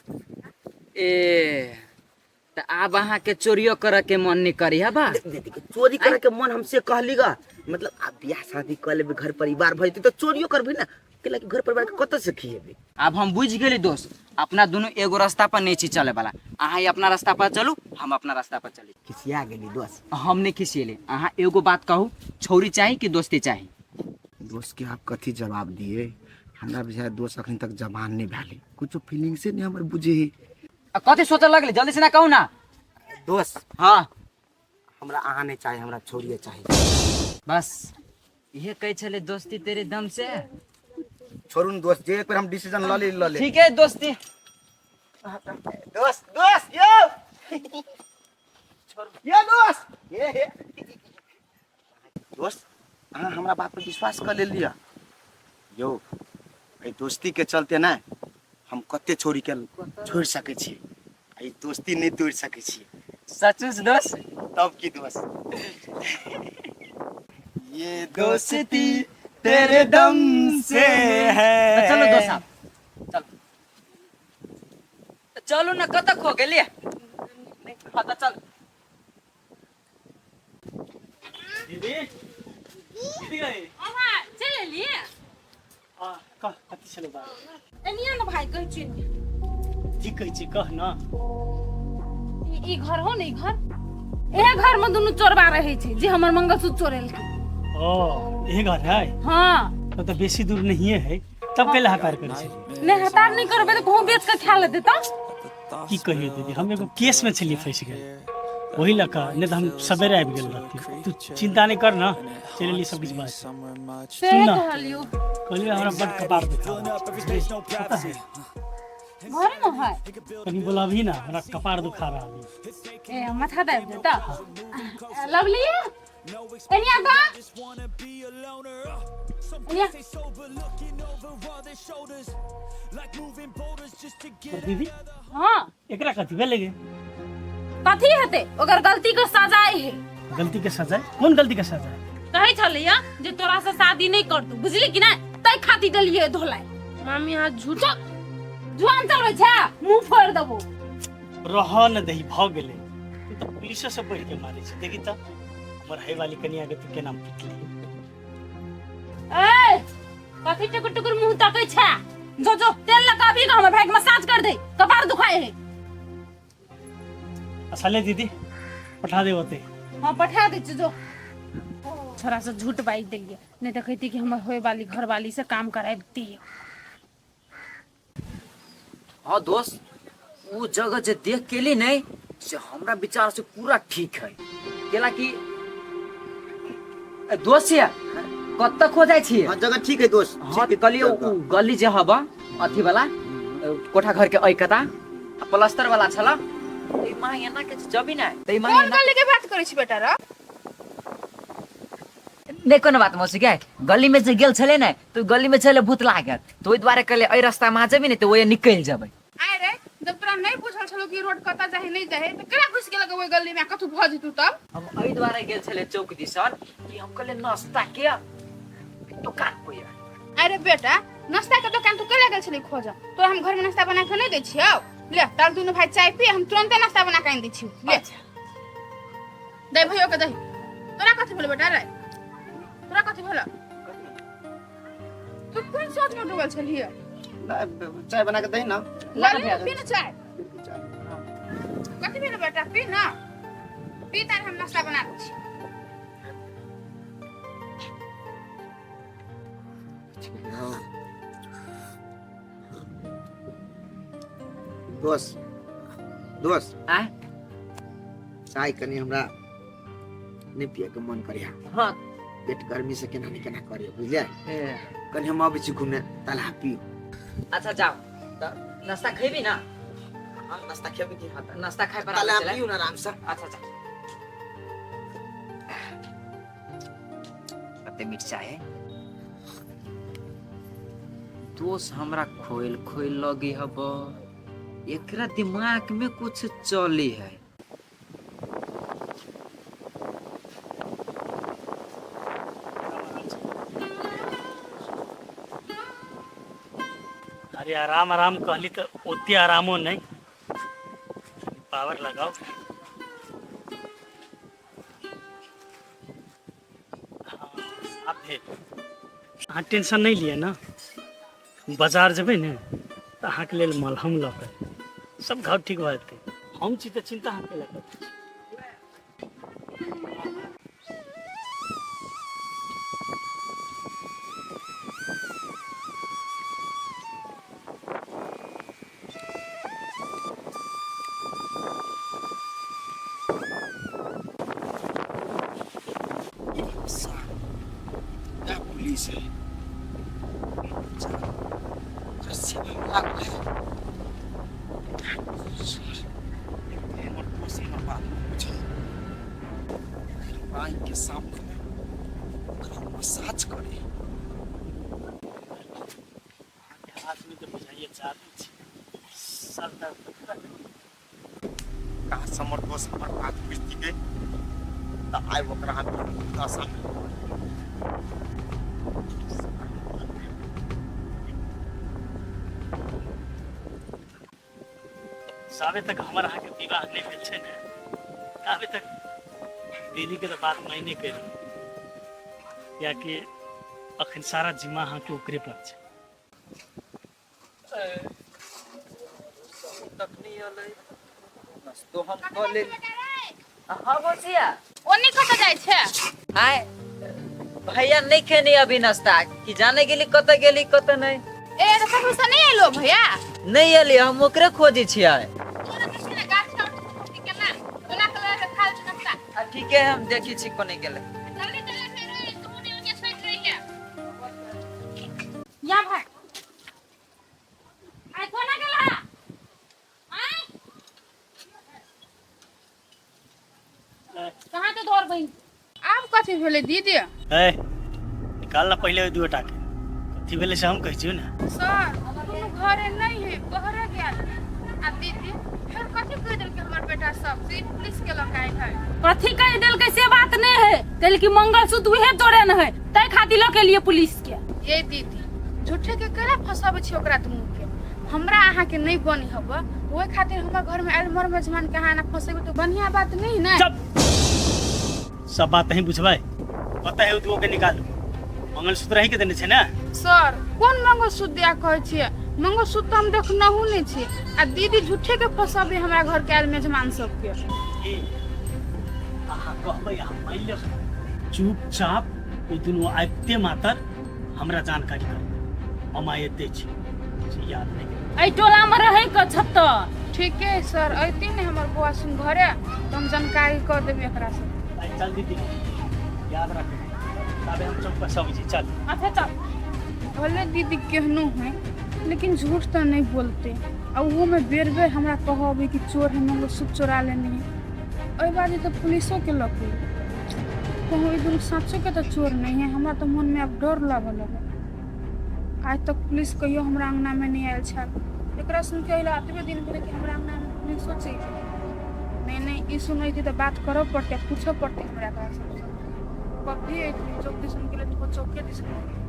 ए तऽ आब अहाँ के चोरियो करऽ के मन नहीं करी है बा? देख, चोरी करे के मन हमसे कहली गा, मतलब आब बियाह शादी कऽ लेबै, घर परिवार भऽ जेतै तऽ चोरियो करबै ना, कैला कि घर परिवार के कतऽ से खिएबै? आब हम बुझि गेली दोस्त, अपना दुनू एगो रास्ता पर नहीं छी चले वाला। अहाँ ही अपना रास्ता पर चलू, हम अपना रास्ता पर चली। खिसिया गेली दोस्त? हम नहीं खिसियेली। अहाँ एगो बात कहू, छौरी चाही कि दोस्ती चाही? दोस्त के आप कथी जवाब दिए? हमरा बुझाय दोस्त अखन तक जवान नहीं भेलै, कुछो फीलिंग से नहीं हमर बुझे है। आ कथी सोचऽ लगली, जल्दी से ना कहू ना। दोस्त। हाँ। हमरा अहाँ नहीं चाही, हमरा छौरिये चाही। बस इहे कहै छलै दोस्ती तेरे दम से। छोड़ू न दोस्त, जे एक बेर हम डिसीजन लऽ ले लऽ ले। ठीक है दोस्ती। दोस्त दोस्त यो यो दोस्त ये हे दोस्त, अहाँ हमरा बात पर विश्वास कऽ लेलियै यौ। एहि दोस्ती के चलते ने हम कते छोरी के छोड़ि सकै छी, एहि दोस्ती नहि तोड़ि सकै छी। सचुच दोस्त? तब की दोस्त, ये दोस्ती तेरे दम से है। तऽ चलू दोस्त साहब, चलू चलू ना, कतऽ खो गेलियै? हाँ तऽ चल। दीदी दीदी गई। अहाँ चलि एलियै? आ कह कथी छलै बात? एनिया ने भाई, कहै छी। की कहै छी, कह ना। ई घर हो ने, ई घर, एहे घर में दुनू चोरबा रहै छै जे हमर मंगलसूत्र चोरेलकै। ओ इहे घर है? हाँ। तो बेसी दूर नहिए है, तब कैला हकार करै छी? नहि हतार नहि करबै तऽ कहूँ बेच के खा लेतै तऽ। की कहियो दीदी, हम एगो केस में छलियै फँसि गेल, ओही लऽ कऽ, नहि तऽ हम सवेरे आबि गेल रहती। तू चिंता नहि कर ना, चलि एली सब किछु बात। से सुन ना। कहलियौ। कहलियै हमरा बड कपार दुखा पता है। घरे में है। कनी बोलाबही ना, हमरा कपार दुखा रहल है। ए माथा दाबि देता। लवली एनिया दा, एनिया। पर दीदी। हाँ। एकरा कथी भेलै गे? कथी हेतै, ओकर गलती के सजाय है। गलती के सजाय? कोन गलती के सजाय? कहै छलैया जे तोरा से शादी नहीं करतू, बुझली कि नहीं? तै खातिर देलिए धोलाई। मामी अहाँ झूठ चुप, जुआन चलबै छै, मुंह फोड़ देबो। रह न दही, भऽ गेलै। तू तऽ पुलिसो से बढ़ि के मारै छै। देखी तऽ हमर है वाली कनिया के तू केना पिटली। ए कथी टुकुर टुकुर मुंह तकै छै? जो जो तेल लगा भी हमर भाई के मसाज कर दे, कपार दुखाए है। अच्छा ले दीदी, पठा दे ओते। हाँ पठा दे जो। छोरा से झूठ बाजि देलिए, नहीं तो कहती कि हमर होए वाली घर वाली से काम कराबती। हाँ दोस्त, वो जगह जे देख के ली नहीं से हमरा विचार से पूरा ठीक है। केला कि ए, दोस्त ये कत तक हो जाय छी? हाँ जगह ठीक है दोस्त। हाँ ठीक है, कहलिए जगह। उ गली जे हबा अथी वाला कोठा घर के ऐकता आ प्लास्टर वाला छला, ई मां एना के जबी ना त ई मां कोन एना गली के बात करै छी बेटा रे? नहीं कोनो बात मौसी के, गली में जे गेल छले ने तो गली में छले भूत लागत, तो ओहि दुआरे कहले एहि रास्ता में जेबी ने तो ओए निकलि जेबै। आय रे, जब तोरा नहीं बुझल छलो कि रोड कतऽ जाहे नहीं जाहे त केना घुसि गेलक ओहि गली में? कतौ भऽ जेतौ तब। हम एहि दुआरे गेल छले चौक दिसन कि हम कहले नाश्ता के दुकान पर। अरे बेटा, नाश्ता के दुकान तू केना गेल छली खोज? तोरा हम घर में नाश्ता बना के नहीं दै छियौ। ले ताल दुनू भाई चाय पी, हम तुरंते नाश्ता बना के आनि दै छियौ। ले दे भैयो के दही। तोरा कथी भेल बेटा रे? तोरा कथी भेल? तू कोन सोच में डूबल छलियै? चाय बना के दही ना। ले पी ना चाय। कथी भेल बेटा? पी ना, पी तार हम नाश्ता बना दै छी। दोस्त दोस्त आय चाय कनी हमरा नहीं पिए के मन करिया। हाँ। पेट गर्मी से केना नहीं केना करे, बुझलियै? ए। कनी हम अबै छी घूमने, ताला पियो। अच्छा जाओ, त नाश्ता खेबी ना? हाँ नाश्ता खेबी की? हाँ, त नाश्ता खाए पर ताला आबै छलै। पियो ना आराम से। अच्छा अच्छा। कते मीठ चाय है दोस्त, हमरा खोल खोल लगे हब, एकरा दिमाग में कुछ चली है। अरे आराम आराम कहली तो ओते आरामो नहीं, पावर लगाओ। हाँ, आब भेल। अहाँ टेंशन नहीं लिअ ना, बाजार जेबै ने तऽ अहाँके लेल मलहम लऽ कऽ सब घाव ठीक भऽ जेतै। हम छी तऽ चिंता अहाँ कैला करै छी? पुलिस है, हमर दोस्त हमर बात बुझल, आँखि के सामने ओकरा मसाज करे। हाथ में तो बुझाइए जादू छै, सर दर्द तऽ पूरा। काश हमर दोस्त हमर बात बुझती गई तऽ आइ ओकरा हम दशा में। जाबे तक हमर अहाँके विवाह नहि भेल छै ने, ताबे तक दीदी के तऽ बात मायने करि, कियाकि अखन सारा जिम्मा अहाँके ओकरे पर छै। तो हम कऽ लेल। हाँ बसिया, ओने कतऽ जाइ छै? आय भैया नहीं खेनी अभी नाश्ता, कि जाने गेली कतऽ गेली कतऽ नहीं। ए तऽ ककरो से नहीं एलो भैया? नहीं एली, हम ओकरे खोजे छियै। तोरा देखी ने गाछ पर केना केना कलर के खाल छै नाश्ता। आ ठीक है, हम देखी छी कोने गेलै। जल्दी चले फेर तू नहीं ओने सोच रही है। या भाई आइ कोना गेला? आइ कहाँ के तोहर बहिन? आब कथी भेलै दीदी? ए निकाल ना पहिले ओहि दूटा के, कथी भेलै से हम कहै छियौ ने। सर, कोनो घरे नहीं है, बहरे गेल है। आ दीदी फेर कथी कहि देलकै हमर बेटा सब से ई पुलिस के लऽ के आयल है? कथी कहि देलकै से बात नहि है, कहल कि मंगलसूत्र उहे तोड़े न है, ताहि खातिर लऽ के लिए पुलिस के। ये दीदी झूठे के केना फंसाबै छी ओकरा दुनू के? हमरा अहाँके नहि बनी हब, ओहि खातिर हमर घर में आयल मर मेजमान के अहाँ एना फंसेबै तऽ बढ़िया बात नहीं ने। चुप, सब बात नहीं बुझबै, पता है दुओ के निकालू। मंगलसूत्र अहीं के देने छै ने? सर कोन मंगलसूत्र दिया कहै छियै? मंगलसूत्र तऽ हम देखनहु नहि छी, आ दीदी झूठे के फंसबै हमरा घर के आयल मेजमान सबके। की अहाँ कहबै हम मानि लेब? चुपचाप ओ दुनू आबिते मातर हमरा जानकारी करबै, हम आइ एते छी से याद नहि करू। एहि टोला में रहे के छत्तर। ठीके है सर, अयती ने हमर बौआ सुन घरे तऽ हम जानकारी कऽ देबै एकरा से। आइ चल दीदी, याद रखबै, ताबे हम चौक पर सब छी, चल। अच्छा चल। भले दीदी केहनो है लेकिन झूठ तऽ नहीं बोलते, आ ओहो में बेर बेर हमरा कहबै कि चोर है, मंगलसूत्र चोरा लेने है। एहि बाजी तऽ पुलिसो के लऽ के कहूँ ई दुनू साँचो के तऽ चोर नहीं है। हमरा तऽ मन में आब डर लागऽ लगल। आइ तक पुलिस कहियो हमरा अंगना में नहीं आयल छल, एकरा सुन के अइला एतबे दिन भेलै कि हमरा अंगना में पुलिसो चलि गेलै। नहीं नहीं, ई सुनैती तऽ बात करऽ पड़तै, पूछऽ पड़तै हमरा एकरा सबसँ। कभी अयती चौक दिसन गेलै तऽ चौके दिसन गेलै।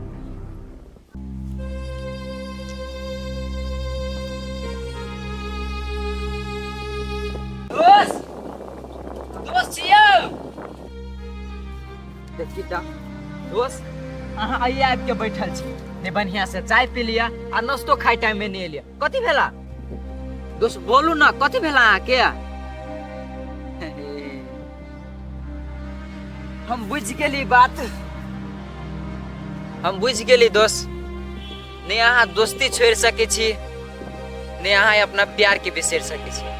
दोस्त, दोस्त छियौ। देखी तऽ दोस्त, अहाँ आइए आबि के बैठल छी, ने बढ़िया से चाय पी लिअ आ नाश्तो खाय टाइम में नहीं एलियै, कथी भेला दोस्त? बोलू ना, कथी भेला अहाँके? हम बुझि गेली बात, हम बुझि गेली दोस्त। ने अहाँ दोस्ती छोड़ि सकै छी, ने अहाँ अपना प्यार के बिसरि सकै छी।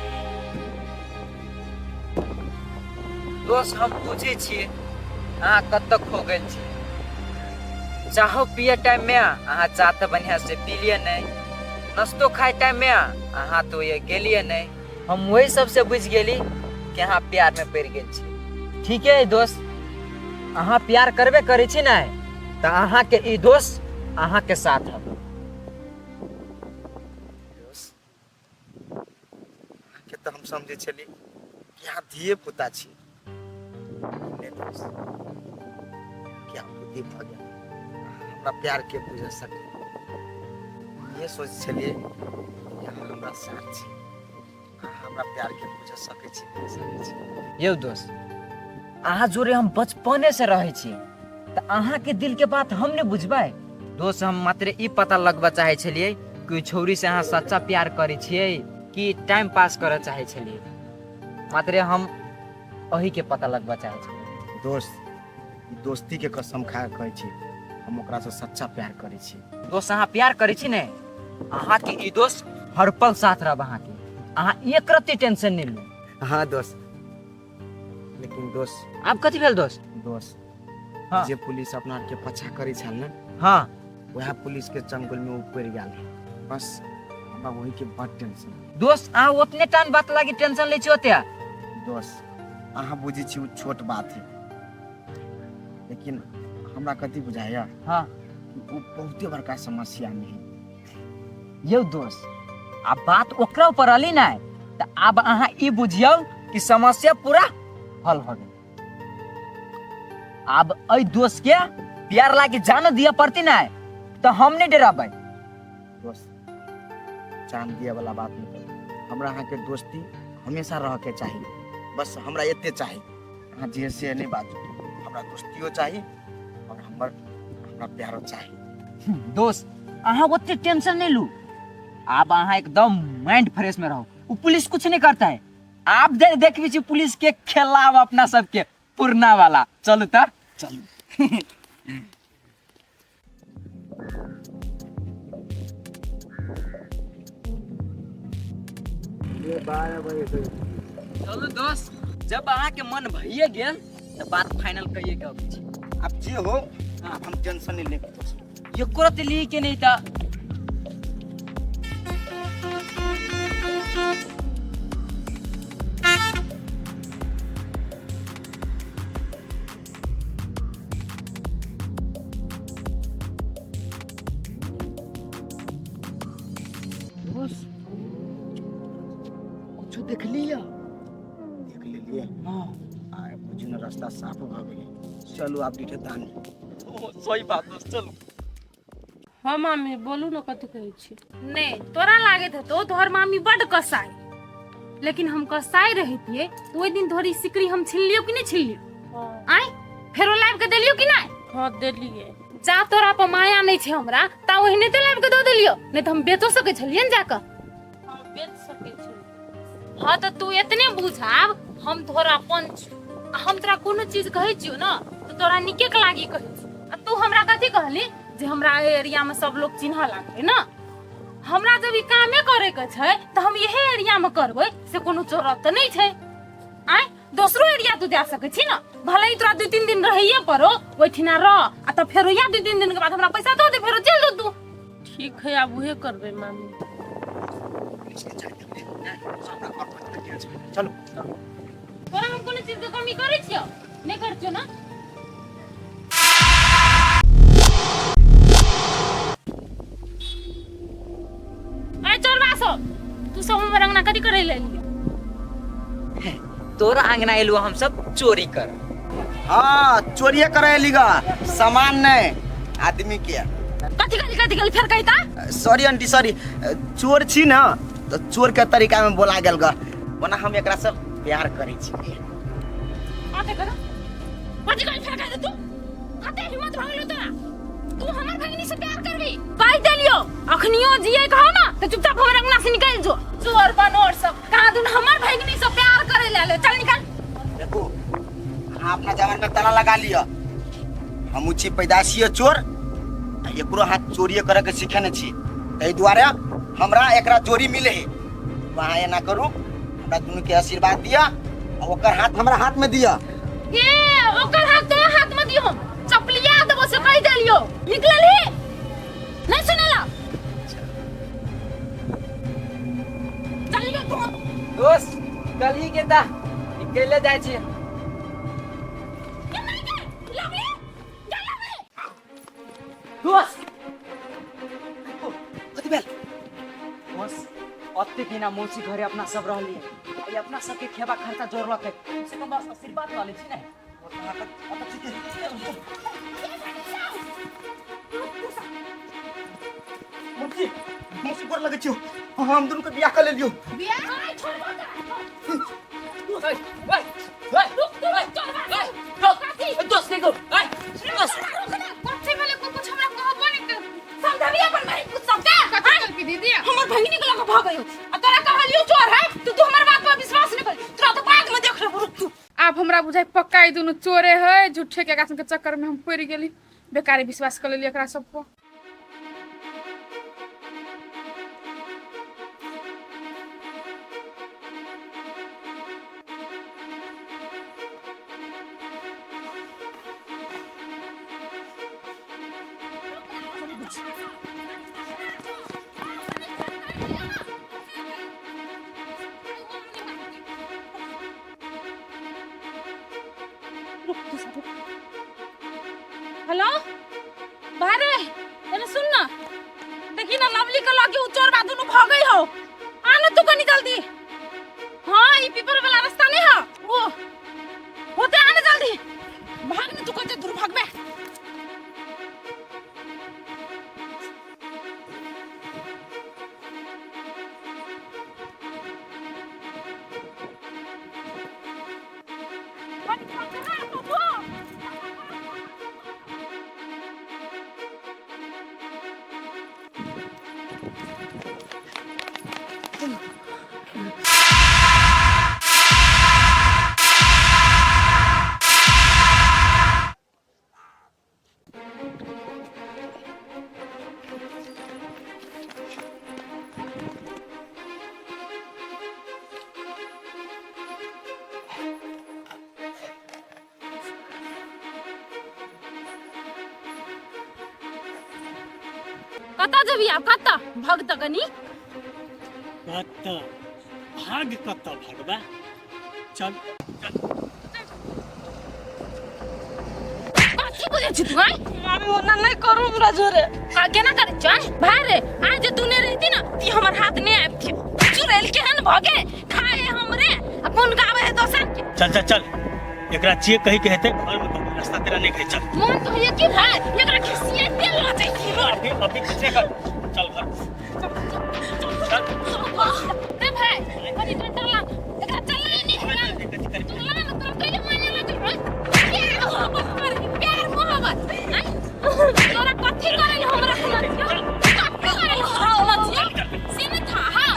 दोस्त हम बुझै छी अहाँ कतऽ खो गेल छी। चाहो पिए टाइम में अहाँ चाह तऽ बढ़िया से पी लिअ नहीं, नाश्तो खाए टाइम में अहाँ तो ये गेलिए नहीं। हम वही सबसे बुझि गेली कि अहाँ प्यार में पड़ि गेल छी। ठीक है दोस्त, अहाँ प्यार करबे करै छी ने, तऽ अहाँ के ई दोस्त अहाँ के साथ है। दोस्त के तऽ हम समझै छली कि अहाँ धिये पुता छी, नहि दोस्त, क्या बुद्धि भऽ गेल, हमरा प्यार के बुझ सके। ये सोच छलियै कि अहाँ हमरा साथ छी, अहाँ हमरा प्यार के बुझ सकै छी, नहि सकै छी। यौ दोस्त, अहाँ जोरे हम बचपने से रहै छी, तऽ अहाँ के दिल के बात हम नहि बुझबै? दोस्त हम मात्र ई पता लगबऽ चाहै छलियै कि ओहि छौरी से अहाँ सच्चा प्यार करै छियै कि टाइम पास करऽ चाहै छलियै। मात्र हम अही के पता लगबऽ चाहै छलियै। दोस्त, ई दोस्ती के कसम खा के कहै छी, हम ओकरा से सच्चा प्यार करै छी। दोस्त अहाँ प्यार करै छी ने, अहाँ के ई दोस्त हर पल साथ रहब अहाँके, अहाँ एक रत्ती टेंशन नहि लू। हाँ दोस्त, लेकिन दोस्त। आब कथी भेल दोस्त? दोस्त, हाँ। जे पुलिस अपना आर के पछा करै छल ने, हाँ, वएह पुलिस के चंगुल में ओ पड़ि गेल है। बस हमरा वही के बड़ टेंशन। दोस्त अहाँ ओतने टान बात लागी टेंशन लै छी ओते? दोस्त अहाँ बुझै छी ओ छोट बात है, लेकिन हमरा कथी बुझाइया, हाँ, कि ओ बहुते बड़का समस्या में है। यौ दोस्त, आब बात ओकरा ऊपर अली ने, तऽ आब अहाँ ई बुझियौ कि समस्या पूरा हल भऽ गेल। आब एहि दोस्त के प्यार लागी जान दिअ पड़ती ने, तऽ हम नहि डराबै। दोस्त जान दिए वाला बात नहीं करू, हमरा अहाँ के दोस्ती हमेशा रह के चाही, बस हमरा एते चाही। अहाँ जे से नहीं बाजू, हमरा दोस्तियो चाही और हमरा प्यारो चाही। दोस्त अहाँ ओते टेंशन नहीं लू, आब अहाँ एकदम माइंड फ्रेश में रहो। वो पुलिस कुछ नहीं करता है, आप देखबी छी पुलिस के खेलाब अपना सबके पुरना वाला। चलू तऽ चलू। चलू दोस्त, जब अहाँ के मन भइए गेल तऽ बात फाइनल कहिए के अबै छी। आब जे हो, आब हम टेंशन नहीं लेब दोस्त। एको रत्ती ली के नहीं तऽ। देख लिया। देख लेलिए। हाँ। आ बुझू ने रास्ता साफ भऽ गेलै। चलू आब डिठे दानी। सही बात दोस्त, चलू। हाँ मामी, बोलू ने, कथी कहै छी? नहि, तोरा लागैत हेतौ तोहर मामी बड्ड कसाई, लेकिन हम कसाई रहितियै तऽ ओहि दिन तोहर ई सिकरी हम छिनलियौ कि नहि छिनलियौ? हाँ। आँय, फेरो लाबि कऽ देलियौ कि नहि? हाँ, देलियै। जा तोरा पर माया नहि छै हमरा, ता ओहिने तऽ लाबि कऽ दऽ देलियौ, नहि तऽ हम बेचो सकै छलियै ने जाकऽ। हाँ, बेच सकै छी। हाँ, तऽ तू एतने बुझाब, हम तोहर अपन छी आ हम तोरा कोनो चीज कहै छियौ ने तऽ तोरा नीके के लागी कहै छी। आ तू हमरा कथी कहली जे हमरा एहि एरिया में सब लोग चिन्हऽ लागलै ने। हमरा जब ई कामे करे के छै तऽ हम इहे एरिया में करबै, से कोनो चोरब तऽ नहि छै। आँय, दोसरो एरिया तू जा सकै छी ने, भले ही तोरा 2-3 दिन रहैये पड़ो, ओहिठिना रह आ तब फेरो या 2-3 दिन के बाद हमरा पैसा दऽ दे, फेरो चलि दो तू। ठीक है, आब उहे करबै मामी। चलू। तोरा हम कोनो चीज के कमी करै छियौ? नहि करै छियौ ने? अरे चोरबा सब, तू सब हमर अंगना कथी करै ले एलियै? तोरा अंगना एलू हम सब चोरी कर। हाँ, चोरिये करे एली गा, सामान नहीं आदमी के। कथी कहली, कथी कहली फेर कहिता? सॉरी आंटी सॉरी, चोर छी ना तो चोर के तरीका में बोला गेल गा, ओना हम एकरा से प्यार करै छी। आते कर, कथी कहली फेर कहि दे तू? कते हिम्मत भऽ गेलौ तोरा, तू हमर भगिनी से प्यार करबी? कहि देलियौ, अखनियो जियै कहो ना तऽ चुपचाप हमर अंगना से निकलि जो। चोर बनोर सब कहाँ दुन हमर भगिनी से प्यार करे ले आले, चल निकल। देखो, अहाँ अपना जवान में ताला लगा लिअ, हमहूँ छी पैदाशिये चोर आ एकरो हाथ चोरिये करे के सीखेने छी, ताहि दुआरे हमरा एकरा जोड़ी मिले है। वहाँ एना करू, हमरा दुनू के आशीर्वाद दिअ आ ओकर हाथ हमरा हाथ में दिअ। ए, ओकर हाथ तोरा हाथ में दियो, हम चपलिया देबो से कहि देलियो। निकलल ही नहीं सुनेला, चलियो तू। दोस्त, कल ही के ता निकले जाइ छी। दोस्त, कथी भेल? बस अते दिना मौसी घरे अपना सब रहलियै, आ ई अपना सबके खेबा खर्चा जोड़लकै, कम से कम बस आशीर्वाद लऽ लै छी ने। मौसी, मौसी गोर लगै छियौ, हम दुनू के बियाह कऽ लेलियौ। दोस्त देखो, दोस्त। कथी भेलै? कोइ कुछ हमरा कहबो नहि केलकै। समझाबी अपन बहिन कुछ सबके। कथी कहलकै दीदी? हमर भगिनी के लऽ कऽ भगै आ तोरा कहलियौ चोर है तो तू हमर बात पर विश्वास नहि करी, तोरा तो बाद में देख लेबो, रुक तू। आब हमरा बुझाइ पक्का ई दुनू चोरे है, झूठे के एकरा सबके चक्कर में हम पड़ि गेली, बेकारे विश्वास कर लेली एकरा सबको। रुक तू सब, रुक। हेलो भाई रे, एने सुन ना, देखी ना लवली के लगे उ चोरबा दुनू भगई हो, आ ना तू कनी जल्दी। हाँ, ई पीपर वाला रास्ता नहीं है वो होते, आ ना जल्दी, भाग ना तू, कते दूर भागबे? कतऽ जेबही आब, कतऽ भगत कनी? कतऽ भाग, कतऽ भगबा, चल। कथी बुझै छी तू? आँय मामी, ओना नहि करू हमरा जोरे। का केना करै छी? आँय भाय रे, आइ जे तू नहि रहिती ना ती हमर हाथ नहि आबिती। चुड़ैल केहन भऽ गे खाए हम। चल चल चल, एकरा जे कही के हेतै घर में कहबै, रास्ता तेरा नहीं कही, चल। मन तो होइए कि भाई एकरा खिसिए तेल ल जाइ छी रोड। अभी अभी खिसे कर, चल घर चल। रे भाई कनी डंडा ला, एकरा चलले नहीं है ना। तू ला ना, तोरा कइले माने लागल भाई प्यार मोहब्बत कर, प्यार मोहब्बत। आय तोरा कथी करल हमरा समझियो, कथी करल हमरा समझियो से नहीं था। हां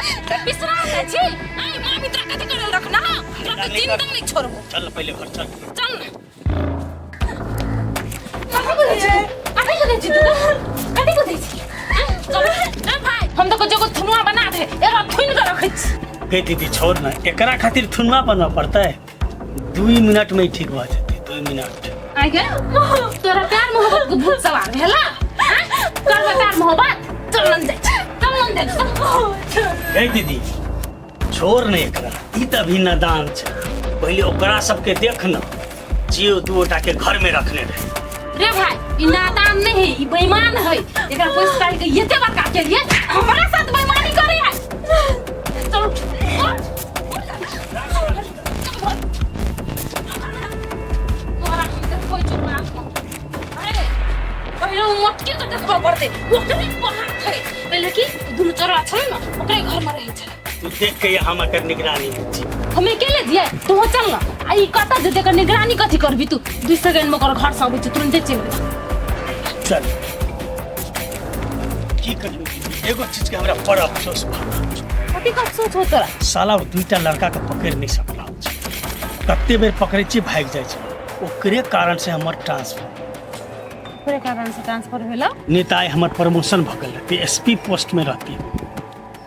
बिसरा जाइ छी। आय मामी तोरा कथी करल रखना, तोरा तो जिंदा नहीं छोड़बो। चल पहले घर चल। चल ना। कथी बोलै छी, कथी बोलै छी तू, कथी बोलै छी? चल ना भाई, हम तो जो थुनुआ बना दे, एकरा थुन के रखै छी। गे दीदी छोड़ ना, एकरा खातिर थुनवा बनवा पड़ता है। 2 मिनट में ही ठीक भऽ जेतै, 2 मिनट। आइ गे तोरा प्यार मोहब्बत के भूत सवार भेला, करबे प्यार मोहब्बत? चल न जाइ छी, चल न जाइ छी। गे दीदी छोड़ ने एकरा, ई तऽ अभी नादान छै। पहिले ओकरा सबके देख न, जियो 2 गोटा के घर में रखने रहे। रे भाई ई नादान नहीं है, ई बेईमान है। एकरा पैसा काट के एते बड़का के लिए हमरा साथ बेईमानी करे है। चल उठ, उठ, उठ। तोरा हम देखबै छौ तोरा। अरे पहिले उ मोटकी के देखबऽ पड़तै, ओकरे पहाड़ है। पहिले की दुनू चोरवा छलै न, ओकरे घर में रहै छलै। तू देख के हम एकर निगरानी में छी। हम अकेले दिए तू चल न। आ ई कतऽ जेतै, एकर निगरानी कथी करबी तू? 2 सेकंड में ओकर घर से अबै छै, तुरंते चलि गेल। चल की करियौ, एगो चीज के हमरा बड़ अफसोस बा। कथी के अफसोस हो तोरा? साला ओ 2टा लड़का के पकड़ि नहीं सकला। कते बेर पकड़ै छी भागि जाइ छै, ओकरे कारण से हमर ट्रांसफर। ओकरे कारण से ट्रांसफर भेला? नहीं तऽ आइ हमर प्रमोशन भऽ गेल रहती, एसपी पोस्ट में रहती।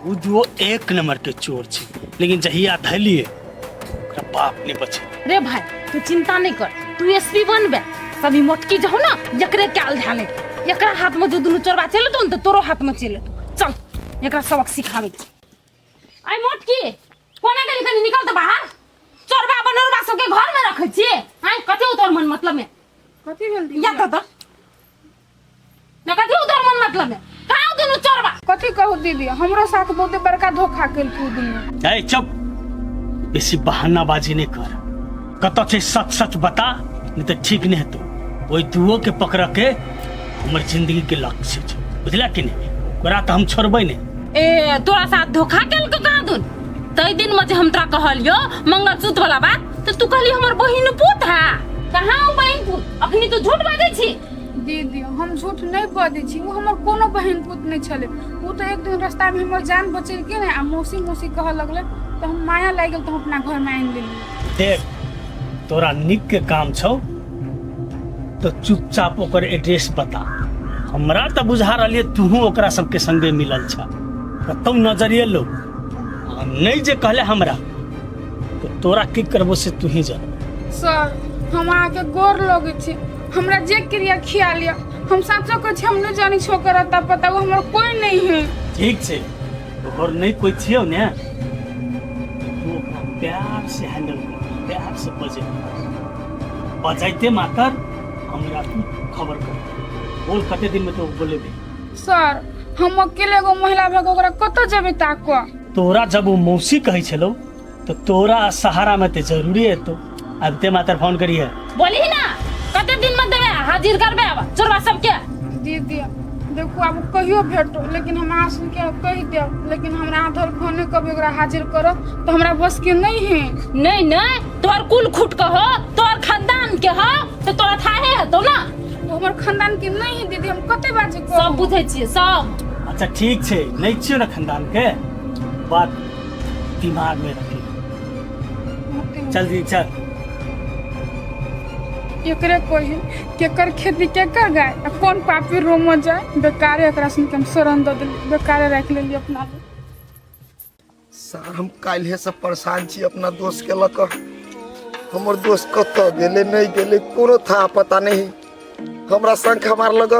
ओ दुओ 1 नंबर के चोर छै, लेकिन जहिया धलिए ओकरा बाप नहीं बचे। रे भाई तू चिंता नहीं कर, तू एसपी बनबे। सभी मोटकी जाओ ना एकरे काल धाले, एकरा हाथ में जो दुनू चोरबा चल तो न तोरो हाथ में चल। चल एकरा सबक सिखाबै छी। आई मोटकी कोना गेली, कनी निकल त बाहर। चोरबा बनोरबा सबके घर में रखै छी। आई कथी उतर मन मतलब में? कथी भेल दीदी? या त ना कथी उतर मन मतलब में? कहाँ दुनू चोरबा? कथी कहू दीदी, हमरो साथ बहुते बड़का धोखा केलकू दुनू। ए चुप, बेसी बहानाबाजी नहीं कर। कतऽ छै सच सच बता, नहीं तऽ ठीक नहीं हेतौ। ओहि दुओ के पकड़ के हमर जिंदगी के लक्ष्य छै, बुझला कि नहीं? ओकरा तऽ हम छोड़बै नहीं। ए तोरा साथ धोखा केलको कहाँ दुन? तै दिन में जे हम तोरा कहलियो मंगलसूत्र वाला बात, तो तू कहली हमर बहिन पूत है। कहाँ ओ बहिन पूत? अखनी तू झूठ बाजै छी। दीदी हम झूठ नहीं बजै छी, ओ हमर कोनो बहिन पूत नहीं छलै। ओ तऽ एक दिन रास्ता में हमर जान बचेलकै ने, आ मौसी मौसी कहऽ लगलै तऽ हम माया लागि गेल, तऽ हम अपना घर में आनि लेलियै। देख तोरा नीक के काम छौ तो चुपचाप ओकर एड्रेस बता। हमरा तऽ बुझा रहल ये तूहू ओकरा सबके संगे मिलल छ, कतौ नजरिए लो। आ नहीं जे कहले हमरा तो तोरा की करबो से तू ही जान। सर हम अहाँके गोर लगै छी, हमरा जे क्रिया खिया लिअ, हम साँचो कहै छी हम नहीं जानै छी ओकर अता पता, ओ हमर कोई नहीं है। ठीक छै, ओकर नहीं कोई छियौ ने, तू ओकरा प्यार से हैंडल कर, प्यार से बजे बजाइते मातर हमरा तू खबर कर। बोल कते दिन में तो बोलेबे? सर हम अकेले एगो महिला भऽ के ओकरा कतऽ जेबै ताकऽ? तोरा जब ओ मौसी कहै छलौ तो तोरा सहारा में ते जरूरी हेतौ। आबिते मातर फोन करिहे। बोलही ना कते दिन में देबै, हाजिर करबै आब चोरबा सबके? दीदी देखू आब कहियो भेटो, लेकिन हम अहाँ सुनके कहि देब, लेकिन हमरा अहाँ धर कभी ओकरा हाजिर करब तऽ हमरा बस के नहीं है। नहीं नहीं, तोहर कुल खुट के हो, तोहर खानदान के हो, तो तोरा थाहे हेतौ ना। ओ हमर खानदान के नहीं है दीदी, हम कते बाजे कहू? सब बुझै छियै सब। अच्छा ठीक छै, नहीं छियौ ना खानदान के, बात दिमाग में रखी। चल दीदी चल। एकरे कही केकर खेती केकर गाय आ कोन पापी रोम जाय, बेकारे एकरा सुन के हम शरण दऽ देली, बेकारे राखि लेली अपना लग। सर हम काल्हे से परेशान छी अपना दोस्त के लऽ कऽ। हमर दोस्त कतऽ गेलै नहीं गेलै कोनो था पता नहीं। हमरा शंख मार लग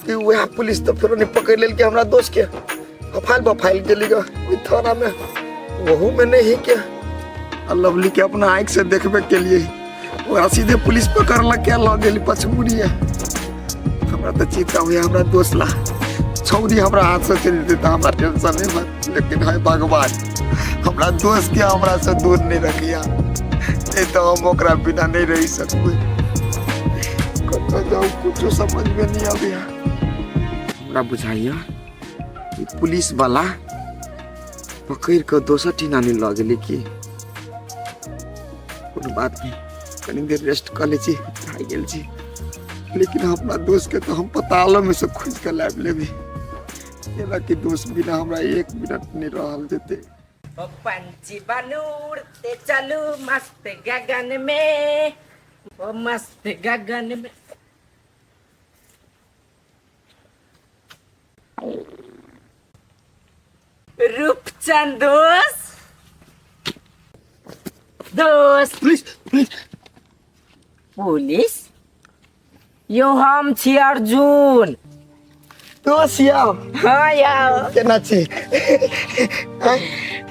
कि वएह पुलिस तऽ फेरो नहीं पकड़ि लेलकै हमरा दोस्त के, अफाइल बफाइल गेली ग ओहि थाना में, ओहू में नहीं के। आ लवली के अपना आँखि से देखबे के लिए ओकरा सीधे पुलिस पकड़लक के लऽ गेली पछमुड़िया। हमरा तऽ चिंता हुए हमरा दोस्त ला, छौरी हमरा हाथ से चलि जेतै तऽ हमरा टेंशन नहीं बा, लेकिन है भगवान हमरा दोस्त के हमरा से दूर नहीं रखिया। नहीं तो हम ओकरा बिना नहीं रह सकबै। कतऽ जाउ कुछो समझ में नहीं आबैया। हमरा बुझाइया ई पुलिस वाला पकड़ कऽ दोसर ठिना नहीं लऽ गेलै की। कोनो बात नहीं, कनी देर रेस्ट कऽ लै छी, थाकि गेल छी। लेकिन अपना दोस्त के तो हम पतालो में से खोजि कऽ लाबि लेबै। एना कि दोस्त बिना हमरा एक मिनट नहीं रहल जेतै। ओ पंछी बनू उड़ते चलू मस्त गगन में, ओ मस्त गगन में। रूपचंद दोस्त, दोस्त पुलिस पुलिस पुलिस यो हम छी अर्जुन। दोस्त यौ। हाँ यौ। केना छी?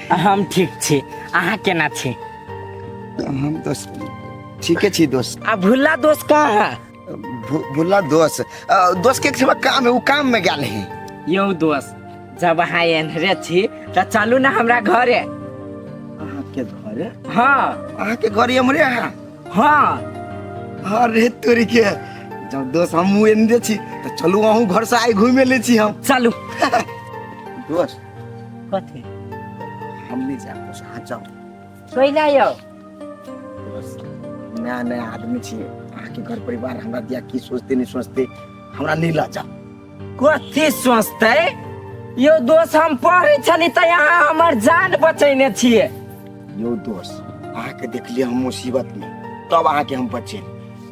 हम ठीक छी, अहाँ केना छी? हम दोस्त ठीके छी दोस्त। आ भुल्ला दोस्त कहाँ है? भुल्ला दोस्त, दोस्त के एक काम है, वो काम में गेल है। यौ दोस्त, जब अहाँ एन्हरे छी तऽ चलू ना हमरा घरे। अहाँके घरे? हाँ। अहाँके घर एम्हरे है? हाँ। अरे तोरी के, जब दोस्त हम एन्हरे छी तऽ चलू अहूँ घर से आइ घुमे ले छी हम। चलू। दोस्त। कथी? हम नहीं जायब दोस्त, अहाँ जाउ। कैला यौ? दोस्त नया नया आदमी छी, अहाँके घर परिवार हमरा दिया की सोचते नहीं सोचते, हमरा नहीं लऽ जाउ। कथी सोचते यौ दोस्त? हम पढ़ै छली तऽ अहाँ हमर जान बचैने छियै। यौ दोस्त, अहाँके देखलियै हम मुसीबत में, तब अहाँके हम बचेली।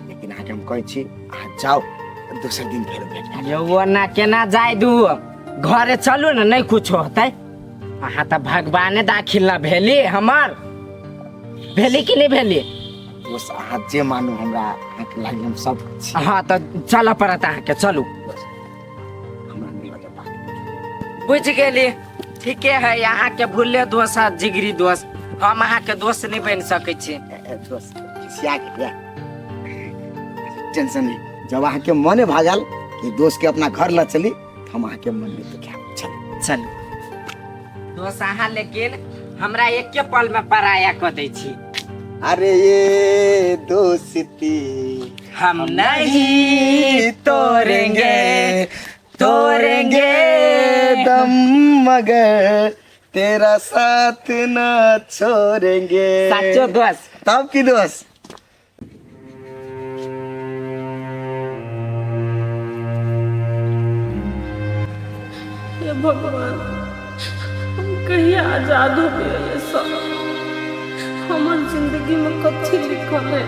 लेकिन अहाँके हम कहै छी अहाँ जाउ, दोसर दिन फेर भेट हैत। यौ ओना केना जाय दू, घरे चलू ने, नहीं कुछो होतै। अहाँ तऽ भगवाने दाखिल न भेली हमर, भेली कि नहीं भेली? दोस्त अहाँ जे मानू हमरा अहाँके लागी हम सब छी। हाँ तऽ चलऽ पड़त अहाँके, चलू। हमरा नहीं लगे बात। बुझि गेली, ठीके है। अहाँके भूलले दोस्त आ जिगरी दोस्त, हम अहाँके दोस्त नहीं बनि सकै छी। दोस्त खिसिया गेलियै, टेंशन नहीं। जब अहाँके मने भऽ गेल कि दोस्त के अपना घर लऽ चली, तऽ हम अहाँके मन नहीं दुखायब। चलू चलू दोस्त। अहाँ लेकिन हमरा एके पल में पराया कऽ दै छी। अरे ये दोस्ती हम नहीं तोड़ेंगे, तोड़ेंगे दम मगर तेरा साथ न छोड़ेंगे। साचो दोस्त। तब की दोस्त? हे भगवान, हम कहिया आजाद हो गए? ये सब हमर जिंदगी में कथी लिखल है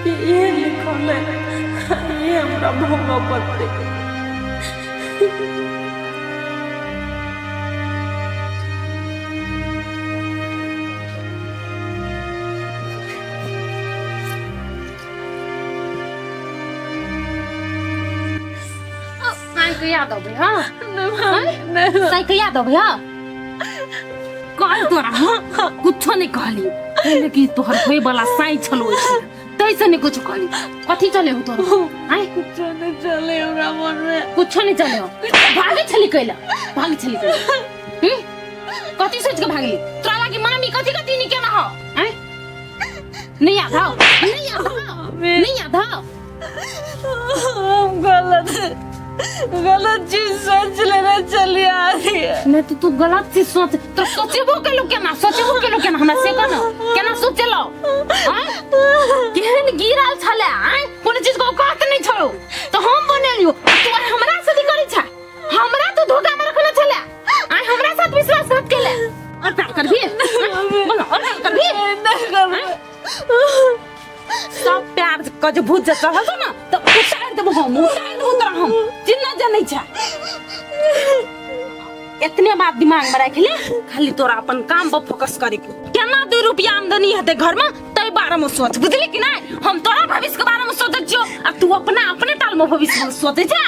कि ये लिखल है, ये हमरा भोगऽ पड़तै। साई कहिया देबै? हाँ साई कहिया देबै? हाँ कह तोरा, हाँ कुछो नहीं कहली, लेकिन तोहर होय वाला साई छलो तैसे नहीं कुछ कहली। कथी चले हो तोहर? आय कुछो नहीं चले हमरा मन में, कुछो नहीं चले हो। भागे छली कैला, भागे छली कैला? कथी सोच के भागली? तोरा लागी मामी कथी कथी नहीं केना हो? आय नहीं याद हो, नहीं याद हो, नहीं याद हो। हम गलत गलत चीज सोच लेने चली आ रही है। नहीं तो तू गलत चीज सोच, तो सोचेबो केलू केना, सोचेबो केलू केना? हमरा से कह न, केना सोचेलो? आय केहन गिरल छले? आय कोनो चीज के औकात नहीं छलो तो हम बनेलियो। तू आय हमरा से करै छ, हमरा तू धोखा में रखने छले। आय हमरा साथ विश्वासघात केले और प्यार करबी? बोलो, और प्यार करबी? नहीं करबी। सब प्यार के जे भूत जे चढ़ल छौ ना तऽ उतारि देबो हम, उतारि देबो तोरा हम। चिन्ह जनै छै। एतने बात दिमाग में राखि ले, खाली तोरा अपन काम पर फोकस करे के। केना 2 रुपया आमदनी हेतै घर में तै बारे में सोच, बुझली कि नहीं? हम तोरा भविष्य के बारे में सोचै छियौ आ तू अपना अपने ताल में भविष्य में सोचै छै।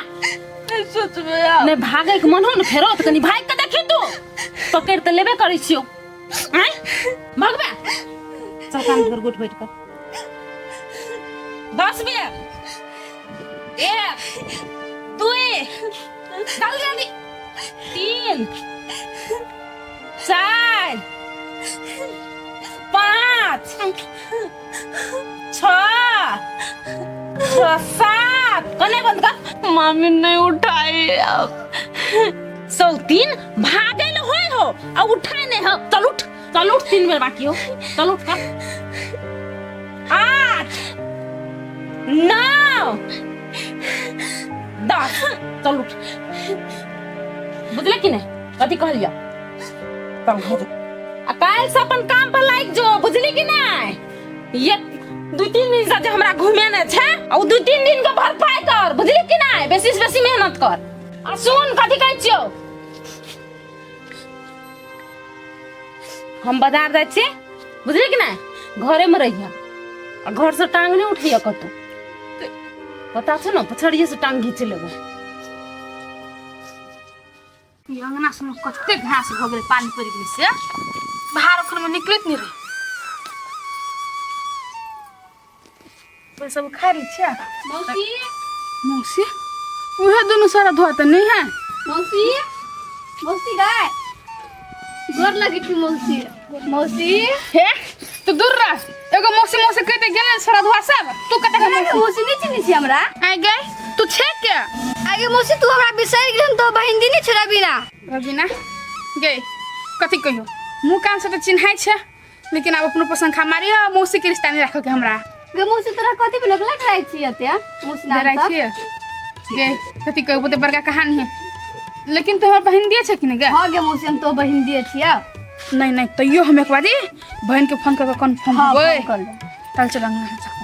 नहीं सोचबै आब। नहीं भागै के मन हो ने फेरो तऽ कनी भागि के देखी, तू पकड़ि तऽ लेबे करै छियौ। आँय भगबे? चल कान भर गोठ बैठ कर 10 बेर, 1 2 जल्दी जल्दी, 3 4 पाँच, छः, छः, सात। कने बंद कर। मामी नहीं उठाई अब। सौतीन भागे ले होय हो आ उठाए नहीं हो। चल उठ, चल उठ, 3 बेर बाकी हो, चल उठ कर। 8, 9, 10, चल उठ। बुझले कि नहीं कथी कहलियो? चल घर जो। आ काल्हि से अपन काम पर लागि जो, बुझली कि नहीं? ये 2-3 दिन से जे हमरा घुमेने छै, आ उ 2-3 दिन के भरपाई कर, बुझली कि नहीं? बेसी से बेसी मेहनत कर। आ सुन कथी कहै छियौ, हम बाजार जाइ छियै, बुझली कि नहीं? घरे में रहिया आ घर से टांग नहीं उठैया कतौ, पता छौ ने? पछड़िए से टांग घीच लेबो। ई अंगना सब में कते घास भऽ गेलै पानि पड़ि गेलै से बाहर ओखन में निकलैत नहि रहै। सब उखाड़ि लै छियै। मौसी, मौसी उहे दुनू सारा धोआ तऽ नहीं है। मौसी, मौसी गाय गोर लगे छी मौसी। मौसी हे तू दूर रह, एगो मौसी मौसी कहते गेलै सारा धोआ सब, तू कते के मौसी? मौसी नहीं चिन्है छी हमरा। आइ गई तू छे के? आगे मौसी तू हमरा बिसरि गेल तो बहिन दी नहीं छे रबीना। रबीना गई कथी कहियो, मुँह कान से तऽ चिन्है छै, लेकिन आब अपनो पसंद खा मारियो, मौसी के रिश्ता नहीं राखो के हमरा। गे मौसी तोरा कथी पे लगला डराइ छी एते? मौसी नाम डराइ सँ? छियै गे कथी कहियो, बहुते बड़का कहानी है, लेकिन तोहर बहिन दिए छै कि नहीं गे? हाँ गे मौसी हम तो बहिन दिए छियै। नहीं नहीं तैयो हम एक बारी बहन के फोन करके कन्फर्म हाँ, होबै। फोन कर ले। चल चल अंगना चल।